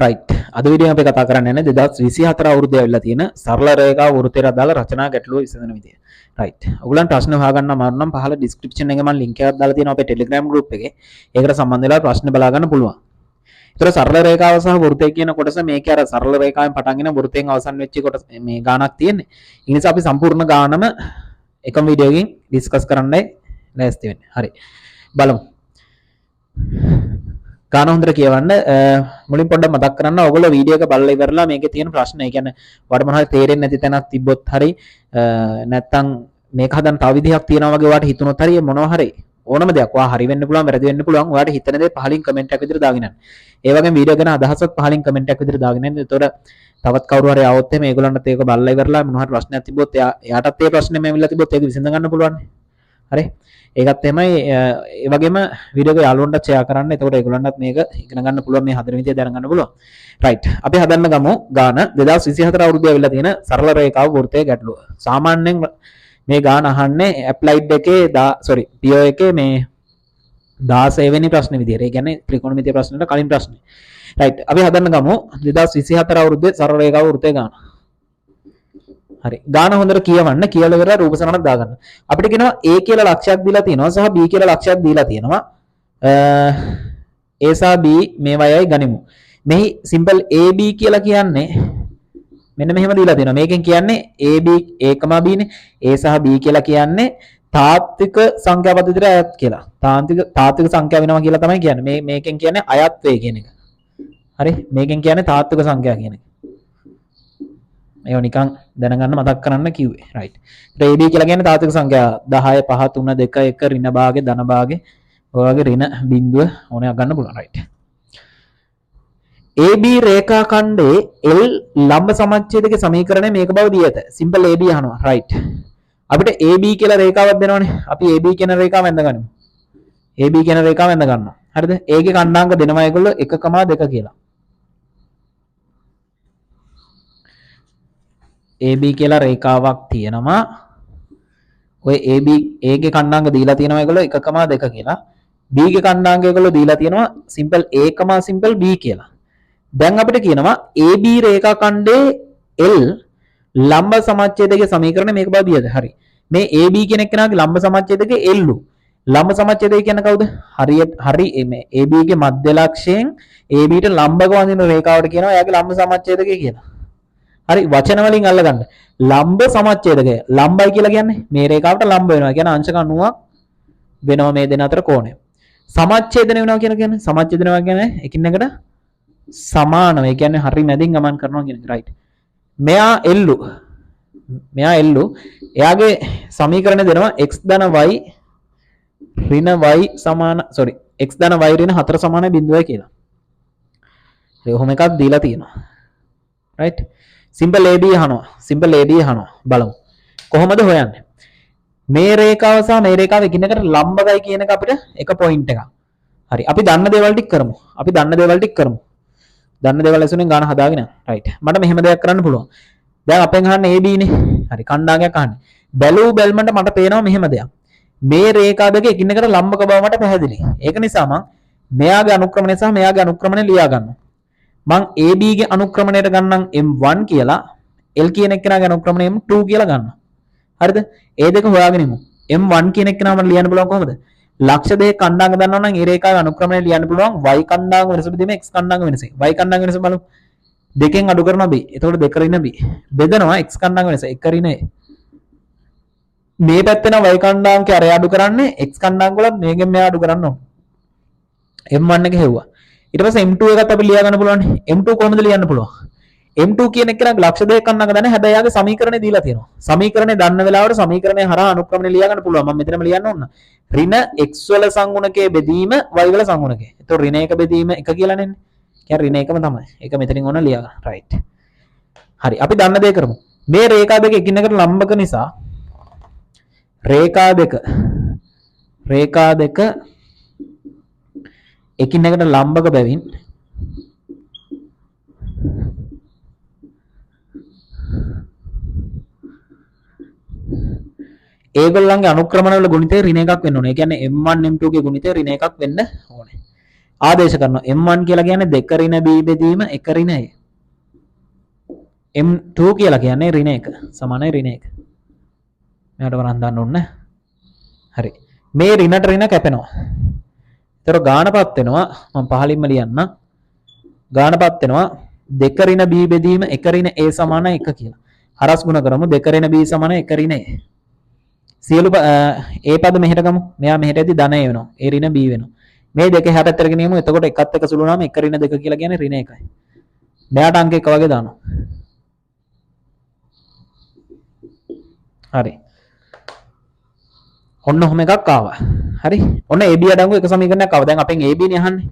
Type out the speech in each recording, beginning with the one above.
Right, අද video අපි කතා කරන්න යන්නේ 2024 අවුරුද්දේ ඇවිල්ලා තියෙන සරල රේඛා වෘත්තයට අදාළ රචනා ගැටලුව විසඳන විදිය. රයිට්. ඔයගොල්ලන් ප්‍රශ්න හොයාගන්න අමාරු නම් පහළ ඩිස්ක්‍රිප්ෂන් එකේ මම ලින්ක් එකක් දාලා තියෙනවා අපේ Telegram group එකේ. ඒකට සම්බන්ධ වෙලා ප්‍රශ්න බලා ගන්න පුළුවන්. ඒතර සරල රේඛාව සහ වෘත්තය කියන කොටස මේකේ අර සරල රේඛාවෙන් පටන්ගෙන වෘත්තයෙන් අවසන් වෙච්ච කොටස මේ ගානක් තියෙන්නේ. ඒ නිසා අපි සම්පූර්ණ ගානම එකම වීඩියෝ එකකින් ඩිස්කස් කරන්නයි ලෑස්ති වෙන්නේ. හරි. බලමු. ගාන හොඳට කියවන්න. මුලින් පොඩ්ඩක් මතක් කරන්න, ඔයගොල්ලෝ වීඩියෝ එක බලලා ඉවරලා මේකේ තියෙන ප්‍රශ්න, ඒ කියන්නේ ඔයාලට මොනවා හරි තේරෙන්නේ නැති තැනක් තිබ්බොත් හරි, නැත්තම් මේක හදන්න තව විදිහක් තියෙනවා වගේ ඔයාලට හිතුනොත් හරි, මොනවා හරි ඕනම දෙයක් ඔයා හරි වෙන්න පුළුවන්, වැරදි වෙන්න පුළුවන්, ඔයාලට හිතන දේ පහලින් කමෙන්ට් එකක් විදිහට දාගෙන යන්න. ඒ වගේම වීඩියෝ ගැන අදහසත් පහලින් කමෙන්ට් එකක් විදිහට දාගෙන යන්න. එතකොට තවත් කවුරු හරි ආවොත් එහෙම ඒගොල්ලන්ටත් ඒක බලලා ඉවරලා මොනවා හරි ප්‍රශ්නයක් තිබ්බොත් එයාටත් ඒ ප්‍රශ්නේම ඇවිල්ලා තිබ්බොත් ඒක විසඳ ගන්න පුළුවන්. හරි. ඒකත් එහෙමයි. ඒ වගේම වීඩියෝ එක යාළුවන්ටත් ෂෙයා කරන්න. එතකොට ඒගොල්ලන්ටත් මේක ඉගෙන ගන්න පුළුවන්, මේ හදන විදිය දැනගන්න පුළුවන්. රයිට්. අපි හදන්න ගමු ගාන 2024 අවුරුද්දේ ඇවිල්ලා තියෙන සරල රේඛාව වෘත්තය ගැටලුව. සාමාන්‍යයෙන් මේ ගාන අහන්නේ ඇප්ලයිඩ් එකේ සෝරි PO එකේ මේ 16 වෙනි ප්‍රශ්න විදියට. ඒ කියන්නේ ත්‍රිකෝණමිතිය ප්‍රශ්නෙට කලින් ප්‍රශ්නේ. රයිට්. අපි හදන්න ගමු 2024 අවුරුද්දේ සරල රේඛාව වෘත්තය ගාන. හරි. ගාන හොඳට කියවන්න, කියලා ඉවරලා රූප සටහනක් දාගන්න. අපිට කියනවා A කියලා ලක්ෂයක් දීලා තියෙනවා සහ B කියලා ලක්ෂයක් දීලා තියෙනවා. A සහ B මේවා යයි ගනිමු. මෙහි සිම්පල් AB කියලා කියන්නේ මෙන්න මෙහෙම දීලා තියෙනවා. මේකෙන් කියන්නේ AB A, B නේ. A සහ B කියලා කියන්නේ තාත්වික සංඛ්‍යා පද්ධතියට අයත් කියලා. තාත්වික සංඛ්‍යා වෙනවා කියලා තමයි කියන්නේ. මේකෙන් කියන්නේ අයත් වේ කියන එක. හරි. මේකෙන් කියන්නේ තාත්වික සංඛ්‍යා කියන එක. ඒව නිකන් දැනගන්න මතක් කරන්න කිව්වේ. රයිට්. ඒතර AB කියලා කියන්නේ තාත්වික සංඛ්‍යා 10 5 3 2 1 ඍණ භාගේ ධන භාගේ ඔය වගේ ඍණ බිංදුව ඕනයක් ගන්න පුළුවන්. රයිට්. AB රේඛා ඛණ්ඩයේ L ලම්බ සමච්ඡේදක සමීකරණය මේක බව දී ඇත. සිම්පල් AB අහනවා. රයිට්. අපිට AB කියලා රේඛාවක් දෙනවනේ. අපි AB කියන රේඛාව ඇඳ ගනිමු. AB කියන රේඛාව ඇඳ ගන්නවා. හරිද? ඒකේ ඛණ්ඩාංක දෙනවා ඒගොල්ලෝ 1,2 කියලා. AB කියලා රේඛාවක් තියෙනවා. ඔය AB ඒකේ ඛණ්ඩාංක දීලා තියෙනවා ඒගොල්ලෝ 1,2 කියලා. B ගේ ඛණ්ඩාංක ඒගොල්ලෝ දීලා තියෙනවා සිම්පල් A, simple B කියලා. දැන් අපිට කියනවා AB රේඛා ඛණ්ඩයේ L ලම්බ සමච්ඡේදකයේ සමීකරණය මේක බව දීයද? හරි. මේ AB කියන එක්කෙනාගේ ලම්බ සමච්ඡේදකයේ L උ. ලම්බ සමච්ඡේදය කියන්නේ කවුද? හරි මේ AB ගේ මධ්‍ය ලක්ෂයෙන් AB ට ලම්බක වඳින රේඛාවට කියනවා එයාගේ ලම්බ සමච්ඡේදකය කියලා. හරි, වචන වලින් අල්ලගන්න. ලම්බ සමච්ඡේදකය. ලම්බයි කියලා කියන්නේ මේ රේඛාවට ලම්බ වෙනවා. කියන්නේ අංශක 90ක් වෙනවා මේ දෙන අතර කෝණය. සමච්ඡේදන වෙනවා කියලා කියන්නේ සමච්ඡේදන වෙනවා කියන්නේ එකින් එකට සමානව. ඒ කියන්නේ හරි මැදින් ගමන් කරනවා කියන එක. රයිට්. මෙයා එල්ලු. මෙයා එල්ලු. එයාගේ සමීකරණය දෙනවා x ධන y ඍණ y සමාන සෝරි x ධන y ඍණ 4 සමාන බිඳුවයි කියලා. ඒ ඔහොම එකක් දීලා තියෙනවා. රයිට්. සිම්පල් AB අහනවා. සිම්පල් AB අහනවා. බලමු. කොහොමද හොයන්නේ? මේ රේඛාව සහ මේ රේඛාව එකිනෙකට ලම්බකයි කියන එක අපිට එක පොයින්ට් එකක්. හරි. අපි දන්න දේවල් ටික කරමු. අපි දන්න දේවල් ටික කරමු. දන්න දේවල් ඇසුරෙන් ගාන හදාගෙන යන්න. රයිට්. මට මෙහෙම දෙයක් කරන්න පුළුවන්. දැන් අපෙන් අහන්නේ AB නේ. හරි. කණ්ඩායමක් අහන්නේ. බැලූ බැල්මට මට පේනවා මෙහෙම දෙයක්. මේ රේඛා දෙක එකිනෙකට ලම්බක බව මට පැහැදිලි. ඒක නිසා මං මෙයාගේ අනුක්‍රමණය සහ මෙයාගේ අනුක්‍රමණය ලියා ගන්නවා. මං AB ගේ අනුක්‍රමණයට ගන්නම් M1 කියලා, L කියන එක්කෙනාගේ අනුක්‍රමණය M2 කියලා ගන්නවා. හරිද? ඒ දෙක හොයාගෙන ඉමු. M1 කියන එක්කෙනා මට ලියන්න පුළුවන් කොහොමද? ලක්ෂ දෙකේ කණ්ඩායම දන්නවා නම් ඒ රේඛාවේ අනුක්‍රමණය ලියන්න පුළුවන් y කණ්ඩායම වෙනස බෙදීම x කණ්ඩායම වෙනස. y කණ්ඩායම වෙනස බලමු. දෙකෙන් අඩු කරනවා b. එතකොට දෙක ඍණ b. බෙදනවා x කණ්ඩායම වෙනස 1 ඍණ a. මේ පැත්තේ නම් y කණ්ඩායමක අරය අඩු කරන්නේ x කණ්ඩායම වලත් මේකෙන් මෙයා අඩු කරන්න ඕන. M1 එක හෙව්වා. ඊට පස්සේ M2 එකත් අපි ලියා ගන්න පුළුවන්. M2 කොහොමද ලියන්න පුළුවන්? M2 කියන එක නම් ලක්ෂ දෙකක් අන්නක දන්නේ. හැබැයි යාගේ සමීකරණය දීලා තියෙනවා. සමීකරණය දන්න වෙලාවට සමීකරණය හරහා අනුක්‍රමණය ලියා ගන්න පුළුවන්. මම මෙතනම ලියන්න ඕන. ඍණ x වල සංගුණකයේ බෙදීම y වල සංගුණකය. එතකොට ඍණ එක බෙදීම 1 කියලා නෙන්නේ. කියන්නේ ඍණ එකම තමයි. ඒක මෙතනින් ඕන ලියා ගන්න. රයිට්. හරි. අපි දන්න දේ කරමු. මේ රේඛා දෙක එකිනෙකට ලම්බක නිසා රේඛා දෙක එකිනෙකට ලම්බක බැවින් ඒගොල්ලන්ගේ අනුක්‍රමණ වල ගුණිතය ඍණ එකක් වෙන්න ඕනේ. ඒ කියන්නේ M1 M2 ගේ ගුණිතය ඍණ එකක් වෙන්න ඕනේ. ආදේශ කරනවා. M1 කියලා කියන්නේ 2 ඍණ B බෙදීම 1 ඍණ A. M2 කියලා කියන්නේ ඍණ 1 සමානයි ඍණ 1. මෙයාට වරන් දාන්න ඕනේ. හරි. මේ ඍණට ඍණ කැපෙනවා. ඒතර ගානපත් වෙනවා. මම පහලින්ම ලියන්න. ගානපත් වෙනවා 2 ඍණ B බෙදීම 1 ඍණ A සමානයි 1 කියලා. හරස් ගුණ කරමු. 2 ඍණ B සමානයි 1 ඍණ A. සියලු A පද මෙහෙට ගමු. මෙයා මෙහෙට එද්දි ධන A වෙනවා. A ඍණ B වෙනවා. මේ දෙක එහා පැත්තට ගෙනියමු. එතකොට එකත් එක සුළු වුණාම 1 ඍණ 2 කියලා කියන්නේ ඍණ 1යි. මෙයාට අංක 1 වගේ දානවා. හරි. ඔන්න ඔහොම එකක් ආවා. හරි. ඔන්න AB අඩංගු එක සමීකරණයක් ආවා. දැන් අපෙන් AB නේ අහන්නේ.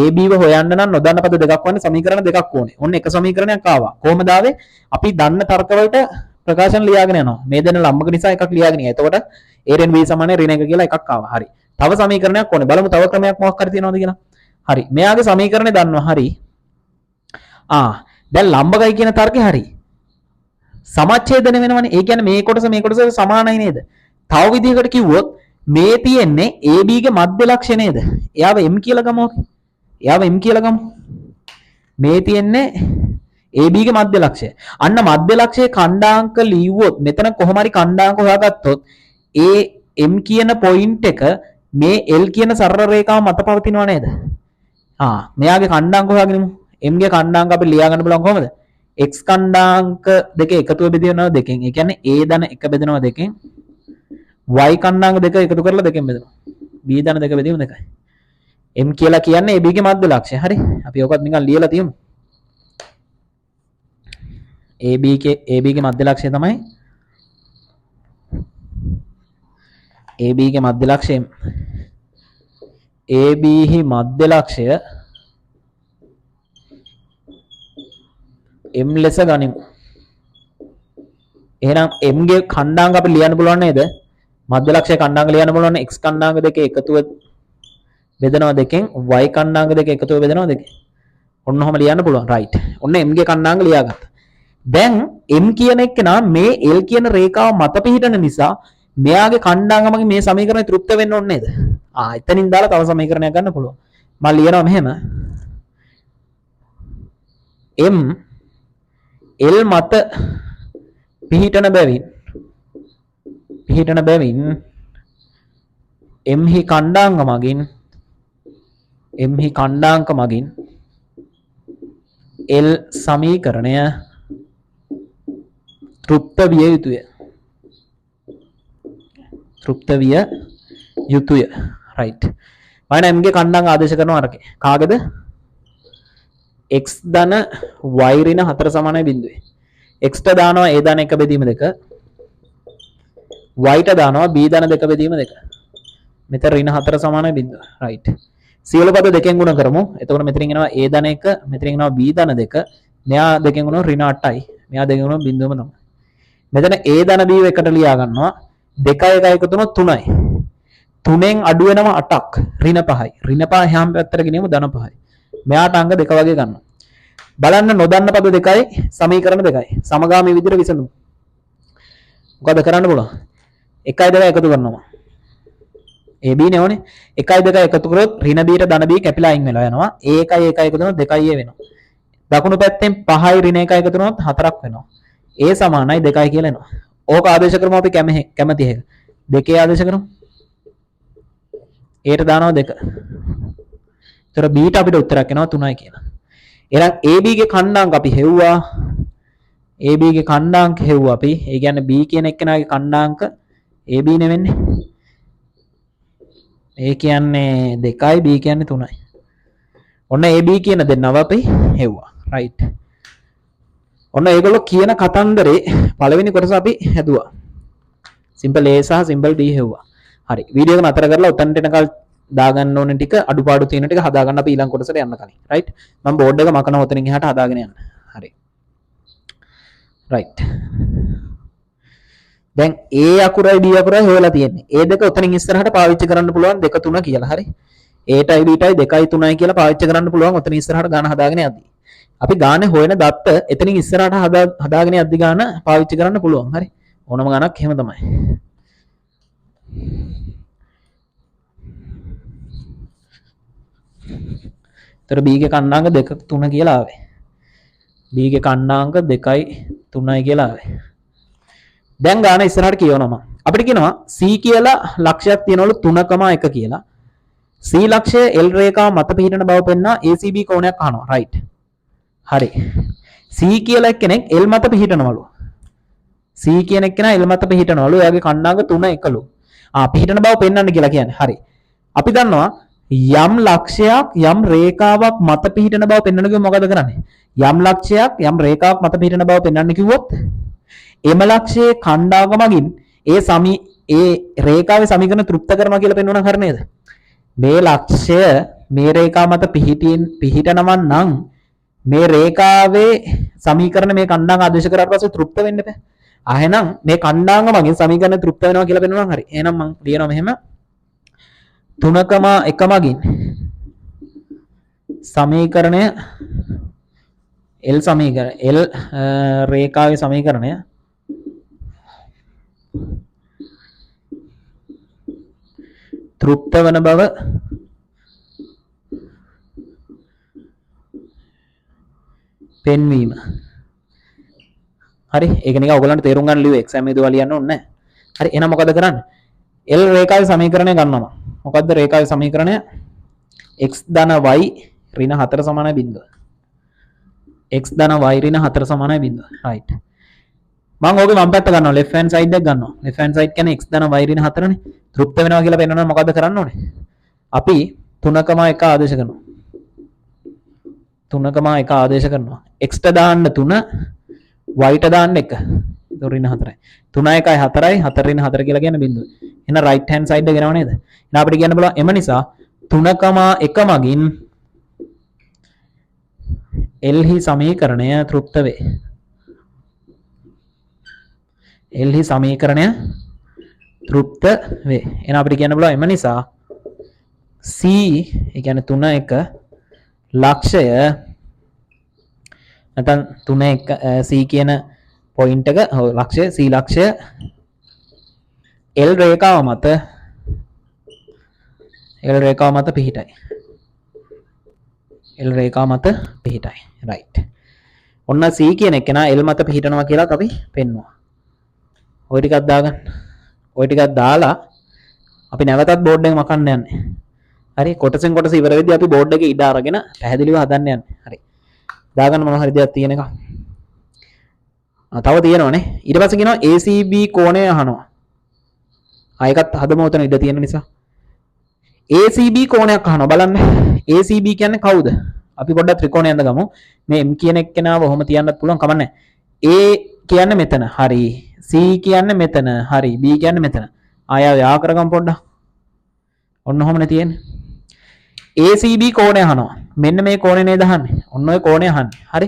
AB ව හොයන්න නම් නොදන්න පද දෙකක් වන්න සමීකරණ දෙකක් ඕනේ. ඔන්න එක සමීකරණයක් ආවා. කොහොමද ආවේ? අපි දන්න තර්ක වලට ප්‍රකාශන ලියාගෙන යනවා. මේ දෙන ලම්බක නිසා එකක් ලියාගෙන යනවා. එතකොට A ඍණ B සමානයි ඍණ 1 කියලා එකක් ආවා. හරි. තව සමීකරණයක් ඕනේ. බලමු තව ක්‍රමයක් මොකක් හරි තියෙනවද කියලා. හරි. මෙයාගේ සමීකරණේ දන්නවා. හරි. ආ දැන් ලම්බකයි කියන තර්කේ හරි. සමච්ඡේදන වෙනවනේ. ඒ කියන්නේ මේ කොටස මේ කොටස සමානයි නේද? තව විදිහකට කිව්වොත් මේ තියෙන්නේ AB ගේ මධ්‍ය ලක්ෂ්‍ය නේද? එයාව M කියලා ගමු අපි. එයාව M කියලා ගමු. මේ තියෙන්නේ AB ගේ මධ්‍ය ලක්ෂ්‍ය. අන්න මධ්‍ය ලක්ෂ්‍යයේ ඛණ්ඩාංක ලියුවොත් මෙතන කොහොම හරි ඛණ්ඩාංක හොයාගත්තොත් ඒ M කියන පොයින්ට් එක මේ L කියන සරල රේඛාව මත පවතිනව නේද? ආ මෙයාගේ ඛණ්ඩාංක හොයාගෙනමු. M ගේ ඛණ්ඩාංක අපි ලියා ගන්න බලමු කොහොමද? X ඛණ්ඩාංක දෙක එකතුව බෙදෙනවා දෙකෙන්. ඒ කියන්නේ A ධන 1 බෙදෙනවා දෙකෙන්. Y ඛණ්ඩාංක දෙක එකතු කරලා දෙකෙන් බෙදෙනවා. B ධන දෙක බෙදීම දෙකයි. M කියලා කියන්නේ AB ගේ මධ්‍ය ලක්ෂ්‍ය. හරි. අපි ඔකත් නිකන් ලියලා තියමු. AB ගේ මධ්‍ය ලක්ෂ්‍ය තමයි AB ගේ මධ්‍ය ලක්ෂ්‍ය M. AB හි මධ්‍ය ලක්ෂ්‍ය M ලෙස ගනිමු. එහෙනම් M ගේ ඛණ්ඩාංක අපි ලියන්න පුළුවන් නේද? මධ්‍ය ලක්ෂ්‍ය ඛණ්ඩාංක ලියන්න පුළුවන් x ඛණ්ඩාංක දෙක එකතුව බෙදනවා දෙකෙන්, y ඛණ්ඩාංක දෙක එකතුව බෙදනවා දෙකෙන්. ඔන්න ඔහොම ලියන්න පුළුවන්. රයිට්. ඔන්න M ගේ ඛණ්ඩාංක ලියාගත්තා. දැන් M කියන එක්කෙනා මේ L කියන රේඛාව මත පිහිටන නිසා මෙයාගේ ඛණ්ඩාංග මගින් මේ සමීකරණය තෘප්ත වෙන්න ඕනේ නේද? ආ එතනින් දාලා තව සමීකරණයක් ගන්න පුළුවන්. මම ලියනවා මෙහෙම. M L මත පිහිටන බැවින් M හි ඛණ්ඩාංග මගින් L සමීකරණය තෘප්ත විය යුතුය. තෘප්ත විය යුතුය. රයිට්. මම M ගේ ඛණ්ඩාංග ආදේශ කරනවා අරකේ. කාගේද? X ධන y ඍණ 4 සමානයි බිඳුවේ. X ට දානවා A ධන 1 බෙදීම 2. Y ට දානවා B ධන 2 බෙදීම 2. මෙතන ඍණ 4 සමානයි බිඳුව. රයිට්. සියලු පද දෙකෙන් ගුණ කරමු. එතකොට මෙතනින් එනවා A ධන 1, මෙතනින් එනවා B ධන 2. මෙයා දෙකෙන් ගුණ ඍණ 8යි. මෙයා දෙකෙන් ගුණ බිඳුවම තමයි. මෙතන A ධන B එකට ලියා ගන්නවා. 2 1 එකතු වුණොත් 3යි. 3න් අඩු වෙනවා 8ක්. ඍණ 5යි. ඍණ 5 එහාම පැත්තට ගෙනියමු ධන 5යි. මෙයාට අංක දෙක වගේ ගන්නවා. බලන්න නොදන්න පද දෙකයි සමීකරණ දෙකයි. සමගාමී විදිහට විසඳමු. මොකද කරන්න පුළුවන්? 1 2 එකතු කරනවා. AB නේ ඕනේ. 1 2 එකතු කරොත් ඍණ B ට ධන B කැපිලා අයින් වෙලා යනවා. A 1 1 එකතු වුණොත් 2 A වෙනවා. දකුණු පැත්තෙන් 5යි ඍණ 1 එකතු වුණොත් 4ක් වෙනවා. A සමානයි 2යි කියලා එනවා. ඕක ආදේශ කරමු අපි කැමති එක. දෙකේ ආදේශ කරමු. A ට දානවා 2. ඒතර B ට අපිට උත්තරයක් එනවා 3යි කියලා. එහෙනම් AB ගේ ඛණ්ඩාංක අපි හෙව්වා. AB ගේ ඛණ්ඩාංක හෙව්වා අපි. ඒ කියන්නේ B කියන එක්කෙනාගේ ඛණ්ඩාංක AB නෙවෙන්නේ. A කියන්නේ 2යි B කියන්නේ 3යි. ඔන්න AB කියන දෙන්නව අපි හෙව්වා. රයිට්. ඔන්න ඒගොල්ලෝ කියන කතන්දරේ පළවෙනි කොටස අපි හැදුවා. සිම්පල් A සහ සිම්පල් B හෙව්වා. හරි. වීඩියෝ එක නතර කරලා උතන්ට එනකල් දාගන්න ඕන ටික අඩුපාඩු තියෙන ටික හදාගන්න අපි ඊළඟ කොටසට යන්න කලින්. රයිට්. මම බෝඩ් එක මකන ඔතනින් එහාට හදාගෙන යන්න. හරි. රයිට්. දැන් A අකුරයි B අකුරයි හොයලා තියෙන්නේ. ඒ දෙක ඔතනින් ඉස්සරහට පාවිච්චි කරන්න පුළුවන් 2 3 කියලා. හරි. A ටයි B ටයි 2යි 3යි කියලා පාවිච්චි කරන්න පුළුවන් ඔතනින් ඉස්සරහට ගාන හදාගෙන යද්දි. අපි ගානේ හොයන දත්ත එතනින් ඉස්සරහට හදාගෙන යද්දි ගාන පාවිච්චි කරන්න පුළුවන්. හරි. ඕනම ගානක් එහෙම තමයි. ඒතර B ගේ කණ්ඩාංග 2 3 කියලා ආවේ. B ගේ කණ්ඩාංග 2යි 3යි කියලා ආවේ. දැන් ගාන ඉස්සරහට කියවනවා මම. අපිට කියනවා C කියලා ලක්ෂයක් තියනවලු 3,1 කියලා. C ලක්ෂය L රේඛාව මත පිහිටන බව පෙන්වා ACB කෝණයක් අහනවා. රයිට්. හරි. C කියලා එක්කෙනෙක් L මත පිහිටනවලු. C කියන එක්කෙනා L මත පිහිටනවලු. එයාගේ කණ්ඩාංග 3 1ලු. ආ පිහිටන බව පෙන්වන්න කියලා කියන්නේ. හරි. අපි දන්නවා යම් ලක්ෂයක් යම් රේඛාවක් මත පිහිටන බව පෙන්වන්න කිව්වොත් මොකද කරන්නේ? යම් ලක්ෂයක් යම් රේඛාවක් මත පිහිටන බව පෙන්වන්න කිව්වොත් එම ලක්ෂයේ කණ්ඩායම මගින් ඒ ඒ රේඛාවේ සමීකරණ තෘප්ත කරනවා කියලා පෙන්වනවා නම් හරි නේද? මේ ලක්ෂය මේ රේඛාව මත පිහිටනවා නම් මේ රේඛාවේ සමීකරණ මේ කණ්ඩායම ආදේශ කරාට පස්සේ තෘප්ත වෙන්න එපා. ආ එහෙනම් මේ කණ්ඩායම මගින් සමීකරණ තෘප්ත වෙනවා කියලා පෙන්වනවා නම් හරි. එහෙනම් මං ලියනවා මෙහෙම 3,1 මගින් සමීකරණය L සමීකරණ L රේඛාවේ සමීකරණය තෘප්ත වන බව පෙන්වීම. හරි, ඒක නිකන් ඔයගොල්ලන්ට තේරුම් ගන්න ලිව්වේ එක්සෑම් එකේ ලියන්න ඕනේ නැහැ. හරි, එහෙනම් මොකද කරන්නේ? L රේඛාවේ සමීකරණය ගන්නවා. මොකද්ද රේඛාවේ සමීකරණය? x ධන y ඍණ 4 සමානයි 0. x ධන y ඍණ 4 සමානයි 0. රයිට්. මං ඕකේ වම් පැත්ත ගන්නවා, left hand side එක ගන්නවා. left hand side කියන්නේ x ධන y ඍණ 4 නේ. තෘප්ත වෙනවා කියලා පෙන්වනවා මොකද්ද කරන්න ඕනේ? අපි 3,1 ආදේශ කරනවා. 3,1 ආදේශ කරනවා. x ට දාන්න 3, y ට දාන්න 1. ඒක ඍණ 4යි. 3 1යි 4යි, 4 ඍණ 4 කියලා කියන්නේ බිංදුව. එහෙනම් right hand side එක එනව නේද? එහෙනම් අපිට කියන්න පුළුවන් එම නිසා 3,1 මගින් L හි සමීකරණය තෘප්ත වේ. L හි සමීකරණය තෘප්ත වේ. එහෙනම් අපිට කියන්න පුළුවන් එම නිසා C ඒ කියන්නේ 3 1 ලක්ෂය නැත්නම් 3 1 C කියන පොයින්ට් එක ඔව් ලක්ෂය C ලක්ෂය L රේඛාව මත L රේඛාව මත පිහිටයි. L රේඛාව මත පිහිටයි. රයිට්. ඔන්න C කියන එක නා L මත පිහිටනවා කියලාත් අපි පෙන්නුවා. ඔය ටිකක් දාගන්න. ඔය ටිකක් දාලා අපි නැවතත් බෝඩ් එක මකන්න යන්නේ. හරි, කොටසෙන් කොටස ඉවර වෙද්දී අපි බෝඩ් එකේ ඉඩ අරගෙන පැහැදිලිව හදන්න යන්නේ. හරි. දාගන්න මොන හරි දෙයක් තියෙන එක. ආ තව තියෙනවනේ. ඊට පස්සේ කියනවා ACB කෝණය අහනවා. ආ ඒකත් හදමු උතන ඉඩ තියෙන නිසා. ACB කෝණයක් අහනවා බලන්න. ACB කියන්නේ කවුද? අපි පොඩ්ඩක් ත්‍රිකෝණය ඇඳගමු. මේ M කියන එක්කෙනාව ඔහොම තියන්නත් පුළුවන් කමක් නැහැ. A කියන්නේ මෙතන. හරි. C කියන්නේ මෙතන. හරි. B කියන්නේ මෙතන. ආය යා කරගමු පොඩ්ඩක්. ඔන්න ඔහොමනේ තියෙන්නේ. ACB කෝණය අහනවා. මෙන්න මේ කෝණය නේද අහන්නේ. ඔන්න ඔය කෝණය අහන්නේ. හරි.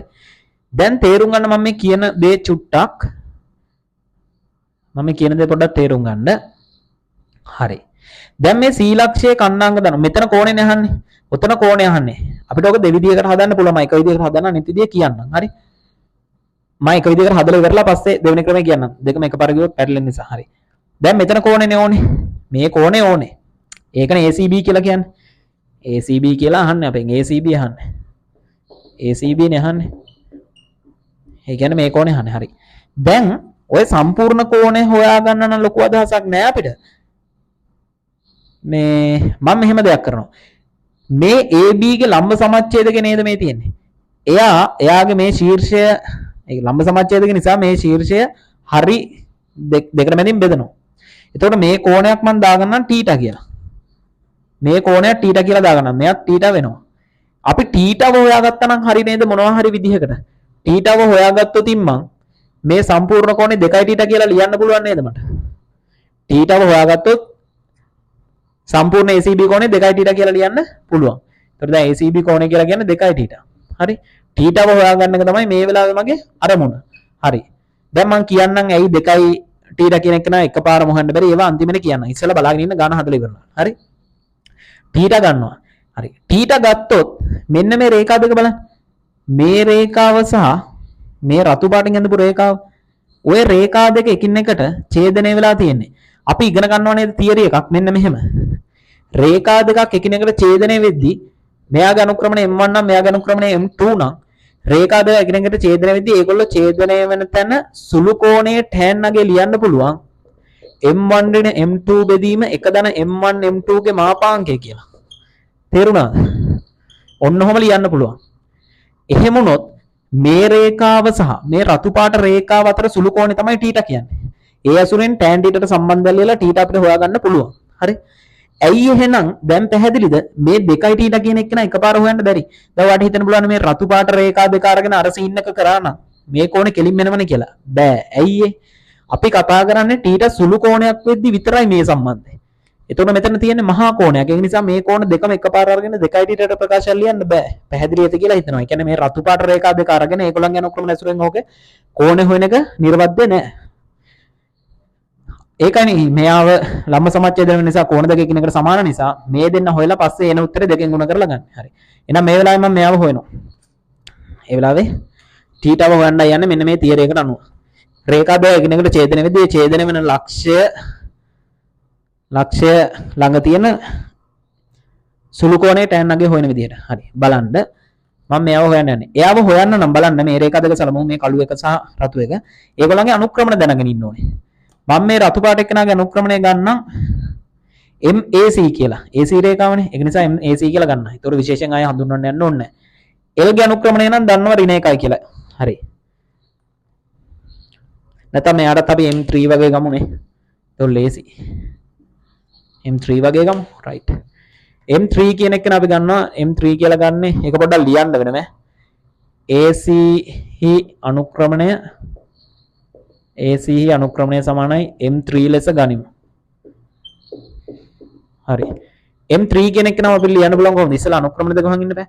දැන් තේරුම් ගන්න මම මේ කියන දේ චුට්ටක්. මම මේ කියන දේ පොඩ්ඩක් තේරුම් ගන්න. හරි. දැන් මේ C ලක්ෂයේ කණ්ණාංග දන්න. මෙතන කෝණයනේ අහන්නේ. ඔතන කෝණය අහන්නේ. අපිට ඔක දෙවිදියකට හදන්න පුළුවන්. මම එක විදියකට හදන්න අනිත් විදිය කියන්නම්. හරි. මම එක විදියකට හදලා ඉවරලා පස්සේ දෙවෙනි ක්‍රමය කියන්නම්. දෙකම එකපාර කිව්වොත් පැටලෙන නිසා. හරි. දැන් මෙතන කෝණයනේ ඕනේ. මේ කෝණය ඕනේ. ඒකනේ ACB කියලා කියන්නේ. ACB කියලා අහන්නේ අපෙන්. ACB අහන්නේ. ACB නේ අහන්නේ. ඒ කියන්නේ මේ කෝණය අහන්නේ. හරි. දැන් ඔය සම්පූර්ණ කෝණය හොයාගන්න නම් ලොකු අදහසක් නෑ අපිට. මේ මම මෙහෙම දෙයක් කරනවා. මේ AB ගේ ලම්බ සමච්ඡේදක නේද මේ තියෙන්නේ. එයාගේ මේ ශීර්ෂය ඒ ලම්බ සමච්ඡේදක නිසා මේ ශීර්ෂය හරි දෙකට මැදින් බෙදෙනවා. එතකොට මේ කෝණයක් මම දාගන්නම් තීටා කියලා. මේ කෝණයක් තීටා කියලා දාගන්නම්. මෙයත් තීටා වෙනවා. අපි තීටාව හොයාගත්තා නම් හරි නේද මොනවා හරි විදිහකට. තීටාව හොයාගත්තොත් මං මේ සම්පූර්ණ කෝණේ 2 තීටා කියලා ලියන්න පුළුවන් නේද මට? තීටාව හොයාගත්තොත් සම්පූර්ණ ACB කෝණේ 2 තීටා කියලා ලියන්න පුළුවන්. එතකොට දැන් ACB කෝණය කියලා කියන්නේ 2 තීටා. හරි. තීටාව හොයාගන්න එක තමයි මේ වෙලාවේ මගේ අරමුණ. හරි. දැන් මං කියන්නම් ඇයි 2 තීටා කියන එක නා එකපාරම හොයන්න බැරි. ඒවා අන්තිමට කියන්නම්. ඉස්සෙල්ලා බලාගෙන ඉන්න ගාන හදලා ඉවරනවා. හරි. තීටා ගන්නවා. හරි. තීටා ගත්තොත් මෙන්න මේ රේඛා දෙක බලන්න. මේ රේඛාව සහ මේ රතු පාටින් ඇඳපු රේඛාව. ඔය රේඛා දෙක එකින් එකට ඡේදනය වෙලා තියෙන්නේ. අපි ඉගෙන ගන්නව නේද තියරි එකක් මෙන්න මෙහෙම. රේඛා දෙකක් එකිනෙකට ඡේදනය වෙද්දී මෙයාගේ අනුක්‍රමණය M1 නම් මෙයාගේ අනුක්‍රමණය M2 නම් රේඛා දෙක එකිනෙකට ඡේදනය වෙද්දී ඒගොල්ලෝ ඡේදනය වෙන තැන සුළු කෝණයේ tan අගය ලියන්න පුළුවන් M1 ඍණ M2 බෙදීම 1 ධන M1 M2 ගේ මාපාංකය කියලා. තේරුණාද? ඔන්න ඔහොම ලියන්න පුළුවන්. එහෙම වුණොත් මේ රේඛාව සහ මේ රතු පාට රේඛාව අතර සුළු කෝණය තමයි θ කියන්නේ. ඒ අසුරෙන් tan θට සම්බන්ධ ලියලා θ අපිට හොයාගන්න පුළුවන්. හරි. ඇයි එහෙනම් දැන් පැහැදිලිද මේ 2යි θ කියන එක න එකපාර හොයන්න බැරි. දැන් ඔයාලට හිතන්න පුළුවන් මේ රතු පාට රේඛා දෙක අරගෙන අර සීන් එක කරා නම් මේ කෝණේ කෙලින්ම එනවනේ කියලා. බෑ. ඇයි ඒ? අපි කතා කරන්නේ θ සුළු කෝණයක් වෙද්දි විතරයි මේ සම්බන්ධය. එතකොට මෙතන තියෙන්නේ මහා කෝණයක්. ඒ නිසා මේ කෝණ දෙකම එකපාර අරගෙන 2යි θට ප්‍රකාශයක් ලියන්න බෑ. පැහැදිලි ඇති කියලා හිතනවා. ඒ කියන්නේ මේ රතු පාට රේඛා දෙක අරගෙන ඒගොල්ලන්ගේ අනුක්‍රමන ඇසුරෙන් ඕකේ කෝණේ හොයන එක නිර්වද්‍ය නෑ. ඒකනේ මෙයාව ලම්බ සමච්ඡේදන වෙන නිසා කෝණ දෙක එකිනෙකට සමාන නිසා මේ දෙන්න හොයලා පස්සේ එන උත්තරේ දෙකෙන් ගුණ කරලා ගන්න. හරි. එහෙනම් මේ වෙලාවේ මම මෙයාව හොයනවා. ඒ වෙලාවේ θව හොයන්නයි යන්නේ මෙන්න මේ තියරි එකට අනුව. රේඛා දෙක එකිනෙකට ඡේදන වෙද්දී ඒ ඡේදන වෙන ලක්ෂ්‍ය ළඟ තියෙන සුළු කෝණයේ tan අගය හොයන විදිහට. හරි. බලන්න මම මෙයාව හොයන්න යන්නේ. එයාව හොයන්න නම් බලන්න මේ රේඛා දෙක සලමු මේ කළු එක සහ රතු එක. ඒගොල්ලන්ගේ අනුක්‍රමණ දැනගෙන ඉන්න ඕනේ. මම මේ රතු පාට එක්කෙනාගේ අනුක්‍රමණය ගන්නම් MAC කියලා. AC රේඛාවනේ. ඒක නිසා MAC කියලා ගන්නවා. ඒතකොට විශේෂයෙන් ආයෙ හඳුන්වන්න යන්න ඕනේ නැහැ. L ගේ අනුක්‍රමණය නම් දන්නවා ඍණ 1යි කියලා. හරි. නැත්නම් මෙයාටත් අපි M3 වගේ ගමුනේ. ඒතකොට ලේසි. M3 වගේ ගමු. රයිට්. M3 කියන එක අපි ගන්නවා M3 කියලා ගන්නෙ. ඒක පොඩ්ඩක් ලියන්න වෙනම. AC හි අනුක්‍රමණය AC හි අනුක්‍රමණය සමානයි M3 ලෙස ගනිමු. හරි. M3 කියන එක නම් අපිට ලියන්න පුළුවන් කොහොමද? ඉස්සෙල්ලා අනුක්‍රමණ දෙක හොයන් ඉන්න බෑ.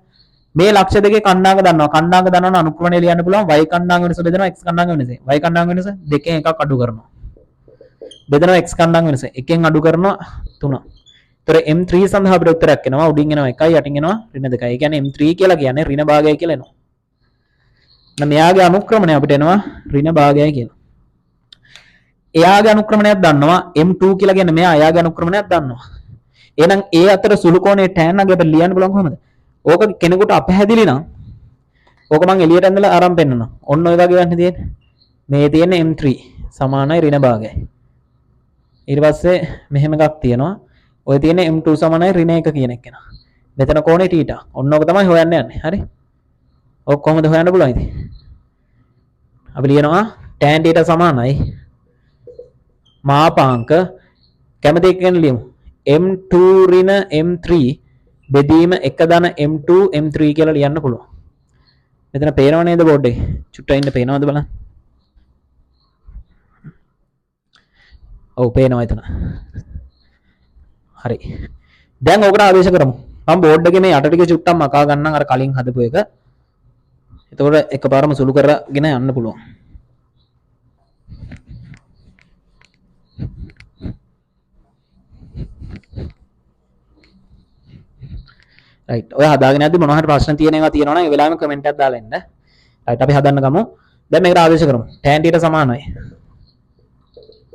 මේ ලක්ෂ්‍ය දෙකේ කණ්ඩායම දන්නවා. කණ්ඩායම දන්නවනම් අනුක්‍රමණය ලියන්න පුළුවන්. Y කණ්ඩායම වෙනස බෙදෙනවා X කණ්ඩායම වෙනස. Y කණ්ඩායම වෙනස දෙකෙන් එකක් අඩු කරනවා. බෙදෙනවා X කණ්ඩායම වෙනස. එකෙන් අඩු කරනවා 3. ඒතර M3 සඳහා අපිට උත්තරයක් එනවා. උඩින් එනවා 1යි යටින් එනවා ඍණ 2යි. ඒ කියන්නේ M3 කියලා කියන්නේ ඍණ භාගයයි කියලා එනවා. එහෙනම් මෙයාගේ අනුක්‍රමණය අපිට එනවා ඍණ භාගයයි කියලා. එයාගේ අනුක්‍රමණයක් දන්නවා M2 කියලා කියන්නේ මෙයා එයාගේ අනුක්‍රමණයක් දන්නවා. එහෙනම් ඒ අතර සුළු කෝණයේ tan අගය අපිට ලියන්න පුළුවන් කොහොමද? ඕක කෙනෙකුට අපැහැදිලි නම් ඕක මං එළියට ඇඳලා අරන් පෙන්නනවා. ඔන්න ඔය වගේ වන්නේ තියෙන්නේ. මේ තියෙන්නේ M3 සමානයි ඍණ භාගයයි. ඊට පස්සේ මෙහෙම එකක් තියෙනවා. ඔය තියෙන්නේ M2 සමානයි ඍණ 1 කියන එක නා. මෙතන කෝණේ θ. ඔන්න ඕක තමයි හොයන්න යන්නේ. හරි? ඕක කොහොමද හොයන්න පුළුවන් ඉතින්? අපි ලියනවා tan θ සමානයි මාපාංක කැමති එක ගැන ලියමු. M2 ඍණ M3 බෙදීම 1 ධන M2 M3 කියලා ලියන්න පුළුවන්. මෙතන පේනව නේද බෝඩ් එකේ? චුට්ටක් ඉන්න පේනවද බලන්න. ඔව් පේනවා එතන. හරි. දැන් ඕකට ආදේශ කරමු. මම බෝඩ් එකේ මේ යට ටික චුට්ටක් මකා ගන්නම් අර කලින් හදපු එක. එතකොට එකපාරම සුළු කරගෙන යන්න පුළුවන්. රයිට්. ඔය හදාගෙන යද්දි මොනවා හරි ප්‍රශ්න තියෙන ඒවා තියෙනවා නම් ඒ වෙලාවෙම කමෙන්ට් එකක් දාලා එන්න. රයිට් අපි හදන්න ගමු. දැන් මේකට ආදේශ කරමු. tan θ සමානයි.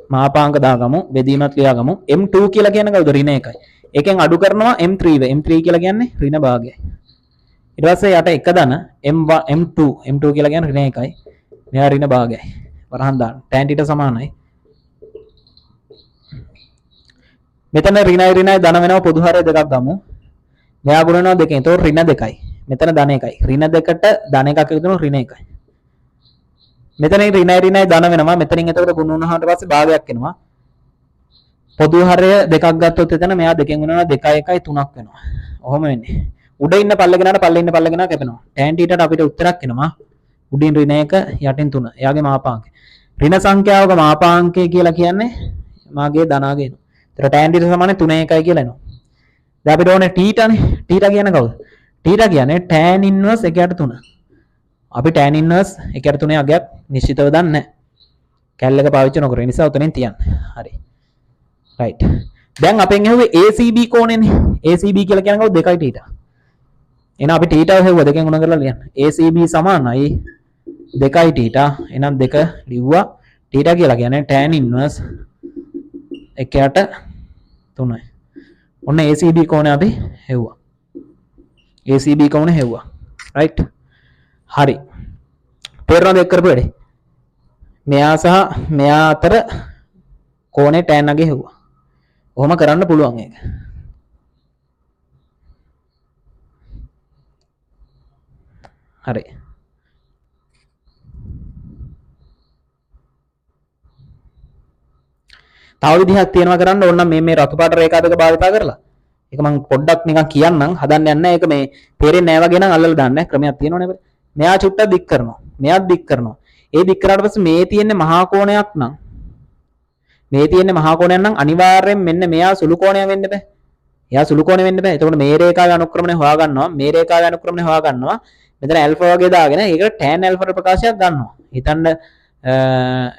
මාපාංක දාගමු. බෙදීමත් ලියාගමු. M2 කියලා කියන්නේ කවුද? ඍණ 1යි. ඒකෙන් අඩු කරනවා M3 ව. M3 කියලා කියන්නේ ඍණ භාගයයි. ඊට පස්සේ යට 1 ධන M1 M2 M2 කියලා කියන්නේ ඍණ 1යි. මෙයා ඍණ භාගයයි. වරහන් දාන්න. tan θ සමානයි. මෙතන ඍණයි ඍණයි ධන වෙනවා පොදු හරය දෙකක් ගමු. මෙයා ගුණ වෙනවා දෙකෙන්. එතකොට ඍණ 2යි. මෙතන ධන 1යි. ඍණ දෙකට ධන එකක් එකතු වෙනවා ඍණ 1යි. මෙතන ඍණයි ඍණයි ධන වෙනවා. මෙතනින් එතකොට ගුණ වුණාට පස්සේ භාගයක් එනවා. පොදු හරය දෙකක් ගත්තොත් එතන මෙයා දෙකෙන් ගුණ වෙනවා 2 1යි 3ක් වෙනවා. ඔහොම වෙන්නේ. උඩ ඉන්න පල්ල කෙනාට පල්ලේ ඉන්න පල්ල කෙනා කැපෙනවා. tan θට අපිට උත්තරයක් එනවා. උඩින් ඍණ 1 යටින් 3. එයාගේ මාපාංකය. ඍණ සංඛ්‍යාවක මාපාංකය කියලා කියන්නේ මාගේ ධනාගේ එනවා. ඒතර tan θ සමානයි 3 1යි කියලා එනවා. දැන් අපිට ඕනේ θ නේ. θ කියන්නේ කවුද? θ කියන්නේ tan inverse 1 යට 3. අපි tan inverse 1 යට 3 අගයක් නිශ්චිතව දන්නේ නැහැ. කැල් එක පාවිච්චි නොකර. ඒ නිසා උතනින් තියන්න. හරි. රයිට්. දැන් අපෙන් ඇහුවේ ACB කෝණයනේ. ACB කියලා කියන්නේ කවුද? 2යි θ. එහෙනම් අපි θ හෙව්වා දෙකෙන් ගුණ කරලා ලියන්න. ACB සමානයි 2යි θ. එහෙනම් 2 ලිව්වා. θ කියලා කියන්නේ tan inverse 1 යට 3යි. ඔන්න ACB කෝණය අපි හෙව්වා. ACB කෝණය හෙව්වා. රයිට්. හරි. තේරුණාද එක් කරපු වැඩේ? මෙයා සහ මෙයා අතර කෝණේ tan අගේ හෙව්වා. ඔහොම කරන්න පුළුවන් ඒක. හරි. තව විදිහක් තියෙනවා කරන්න ඕන නම් මේ මේ රතු පාට රේඛා දෙක භාවිතා කරලා. ඒක මං පොඩ්ඩක් නිකන් කියන්නම්, හදන්න යන්නේ නැහැ. ඒක මේ තේරෙන්නේ නැහැ වගේ නම් අල්ලලා දාන්න. ක්‍රමයක් තියෙනවනේ අපිට. මෙයා චුට්ටක් දික් කරනවා. මෙයාත් දික් කරනවා. ඒ දික් කරාට පස්සේ මේ තියෙන්නේ මහා කෝණයක් නම්, මේ තියෙන්නේ මහා කෝණයක් නම් අනිවාර්යෙන් මෙන්න මෙයා සුළු කෝණයක් වෙන්න බෑ. එයා සුළු කෝණය වෙන්න බෑ. එතකොට මේ රේඛාවේ අනුක්‍රමණය හොයා ගන්නවා. මේ රේඛාවේ අනුක්‍රමණය හොයා ගන්නවා. මෙතන ඇල්ෆා වගේ දාගෙන ඒකට tan alpha ප්‍රකාශයක් ගන්නවා. හිතන්න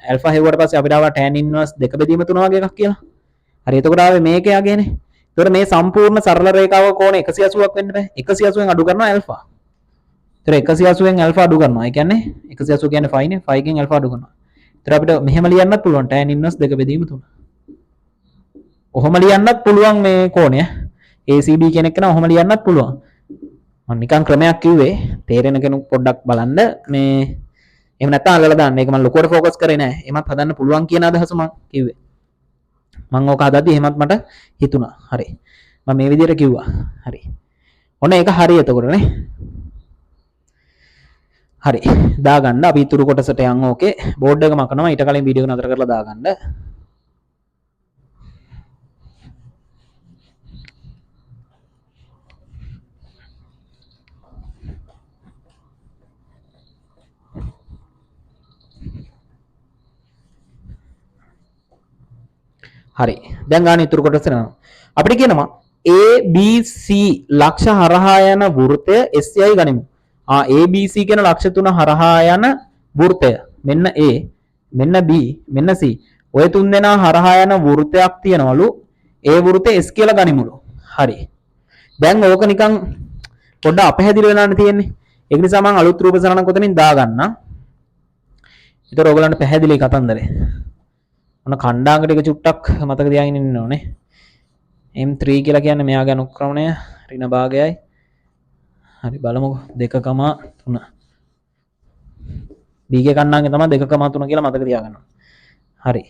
ඇල්ෆා හෙව්වට පස්සේ අපිට ආවා tan inverse 2 බෙදීම 3 වගේ එකක් කියලා. හරි, එතකොට ආවේ මේකේ යගේනේ. එතකොට මේ සම්පූර්ණ සරල රේඛාව කෝණ 180ක් වෙන්න බෑ. 180න් අඩු කරනවා ඇල්ෆා. එතකොට 180න් ඇල්ෆා අඩු කරනවා. ඒ කියන්නේ 180 කියන්නේ 5 නේ. 5 ගෙන් ඇල්ෆා අඩු කරනවා. එතකොට අපිට මෙහෙම ලියන්නත් පුළුවන් tan inverse 2 බෙදීම 3. ඔහොම ලියන්නත් පුළුවන් මේ කෝණය. ACB කියන එක නම් ඔහොම ලියන්නත් පුළුවන්. මම නිකන් ක්‍රමයක් කිව්වේ, තේරෙන කෙනෙක් පොඩ්ඩක් බලන්න. මේ එහෙම නැත්නම් අල්ලලා දාන්න. ඒක මම ලොකුවට ෆෝකස් කරේ නෑ. එහෙමත් හදන්න පුළුවන් කියන අදහස මම කිව්වේ. මං ඕක හදද්දි එහෙමත් මට හිතුණා. හරි. මම මේ විදිහට කිව්වා. හරි. ඔන්න ඒක හරි එතකොට නේ. හරි. දාගන්න. අපි ඉතුරු කොටසට යන්. ඕකේ. බෝඩ් එක මකනවා. ඊට කලින් වීඩියෝ එක නතර කරලා දාගන්න. හරි. දැන් ගන්න ඉතුරු කොටස යනවා. අපිට කියනවා ABC ලක්ෂ හරහා යන වෘත්තය S යයි ගනිමු. ABC කියන ලක්ෂ තුන හරහා යන වෘත්තය. මෙන්න A, මෙන්න B, මෙන්න C. ඔය තුන් දෙනා හරහා යන වෘත්තයක් තියනවලු. ඒ වෘත්තය S කියලා ගනිමුලු. හරි. දැන් ඕක නිකන් පොඩ්ඩක් අපහැදිලි වෙලානේ තියෙන්නේ. ඒක නිසා මං අලුත් රූප සරණක් ඔතනින් දාගන්නම්. ඒතර ඔයගොල්ලන්ට පැහැදිලි කතන්දරේ. ඔන්න කණ්ඩායම් ටික චුට්ටක් මතක තියාගෙන ඉන්න ඕනේ. M3 කියලා කියන්නේ මෙයාගේ අනුක්‍රමණය ඍණ භාගයයි. හරි බලමුකෝ 2.3. B ගේ කණ්ඩායමේ තමයි 2.3 කියලා මතක තියාගන්න. හරි.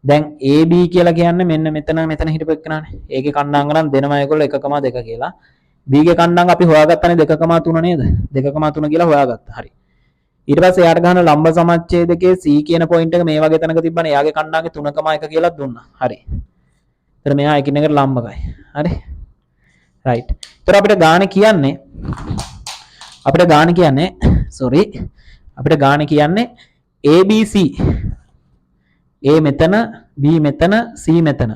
දැන් AB කියලා කියන්නේ මෙන්න මෙතන මෙතන හිටපු එක්කනනේ. ඒකේ කණ්ඩායම නම් දෙනවා ඒගොල්ලෝ 1.2 කියලා. B ගේ කණ්ඩායම අපි හොයාගත්තනේ 2.3 නේද? 2.3 කියලා හොයාගත්තා. හරි. ඊට පස්සේ එයාට ගහන ලම්බ සමච්ඡේදකයේ C කියන පොයින්ට් එක මේ වගේ තැනක තිබ්බනේ. එයාගේ කණ්ඩායමේ 3.1 කියලා දුන්නා. හරි. එතන මෙයා එකිනෙකට ලම්බකයි. හරි. රයිට්. එතකොට අපිට ගාන කියන්නේ අපිට ගාන කියන්නේ සෝරි අපිට ගාන කියන්නේ ABC. A මෙතන, B මෙතන, C මෙතන.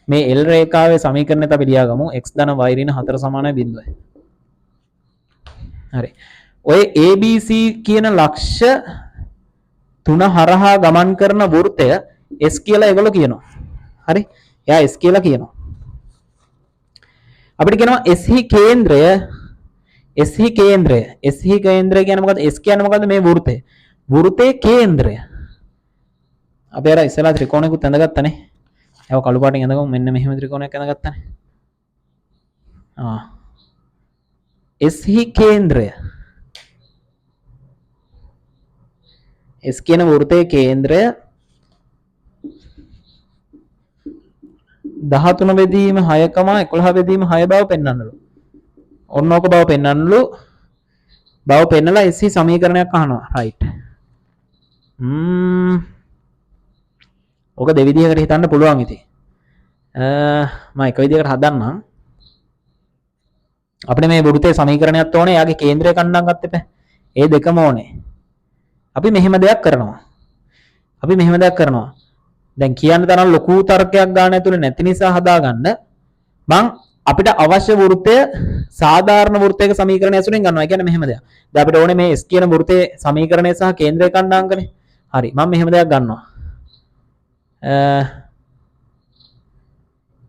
මේ L රේඛාවේ සමීකරණයත් අපි ලියාගමු. x ධන y ඍණ 4 සමානයි 0. හරි. ඔය ABC කියන ලක්ෂ තුන හරහා ගමන් කරන වෘත්තය S කියලා ඒගොල්ලෝ කියනවා. හරි. එයා S කියලා කියනවා. අපිට කියනවා S හි කේන්ද්‍රය, S හි කේන්ද්‍රය, S හි කේන්ද්‍රය කියන්නේ මොකද්ද? S කියන්නේ මොකද්ද? මේ වෘත්තය. වෘත්තයේ කේන්ද්‍රය. අපි අර ඉස්සෙල්ලා ත්‍රිකෝණයකුත් ඇඳගත්තනේ. ඒව කළු පාටින් ඇඳගමු. මෙන්න මෙහෙම ත්‍රිකෝණයක් ඇඳගත්තනේ. S හි කේන්ද්‍රය. S කියන වෘත්තයේ කේන්ද්‍රය 13 බෙදීම 6, 11 බෙදීම 6 බව පෙන්වන්නලු. ඔන්න ඕක බව පෙන්වන්නලු. බව පෙන්නලා S හි සමීකරණයක් අහනවා. රයිට්. ඕක දෙවිදිහකට හිතන්න පුළුවන් ඉතින්. මම එක විදිහකට හදන්නම්. අපිට මේ වෘත්තයේ සමීකරණයක් ඕනේ. එයාගේ කේන්ද්‍රය කණ්ඩායම් ගන්න එපා. ඒ දෙකම ඕනේ. අපි මෙහෙම දෙයක් කරනවා. අපි මෙහෙම දෙයක් කරනවා. දැන් කියන්න තරම් ලොකු තර්කයක් ගන්න ඇතුලේ නැති නිසා හදාගන්න. මං අපිට අවශ්‍ය වෘත්තය සාධාරණ වෘත්තයක සමීකරණය ඇසුරෙන් ගන්නවා. ඒ කියන්නේ මෙහෙම දෙයක්. දැන් අපිට ඕනේ මේ S කියන වෘත්තයේ සමීකරණය සහ කේන්ද්‍රය කණ්ඩායම්කනේ. හරි. මං මෙහෙම දෙයක් ගන්නවා.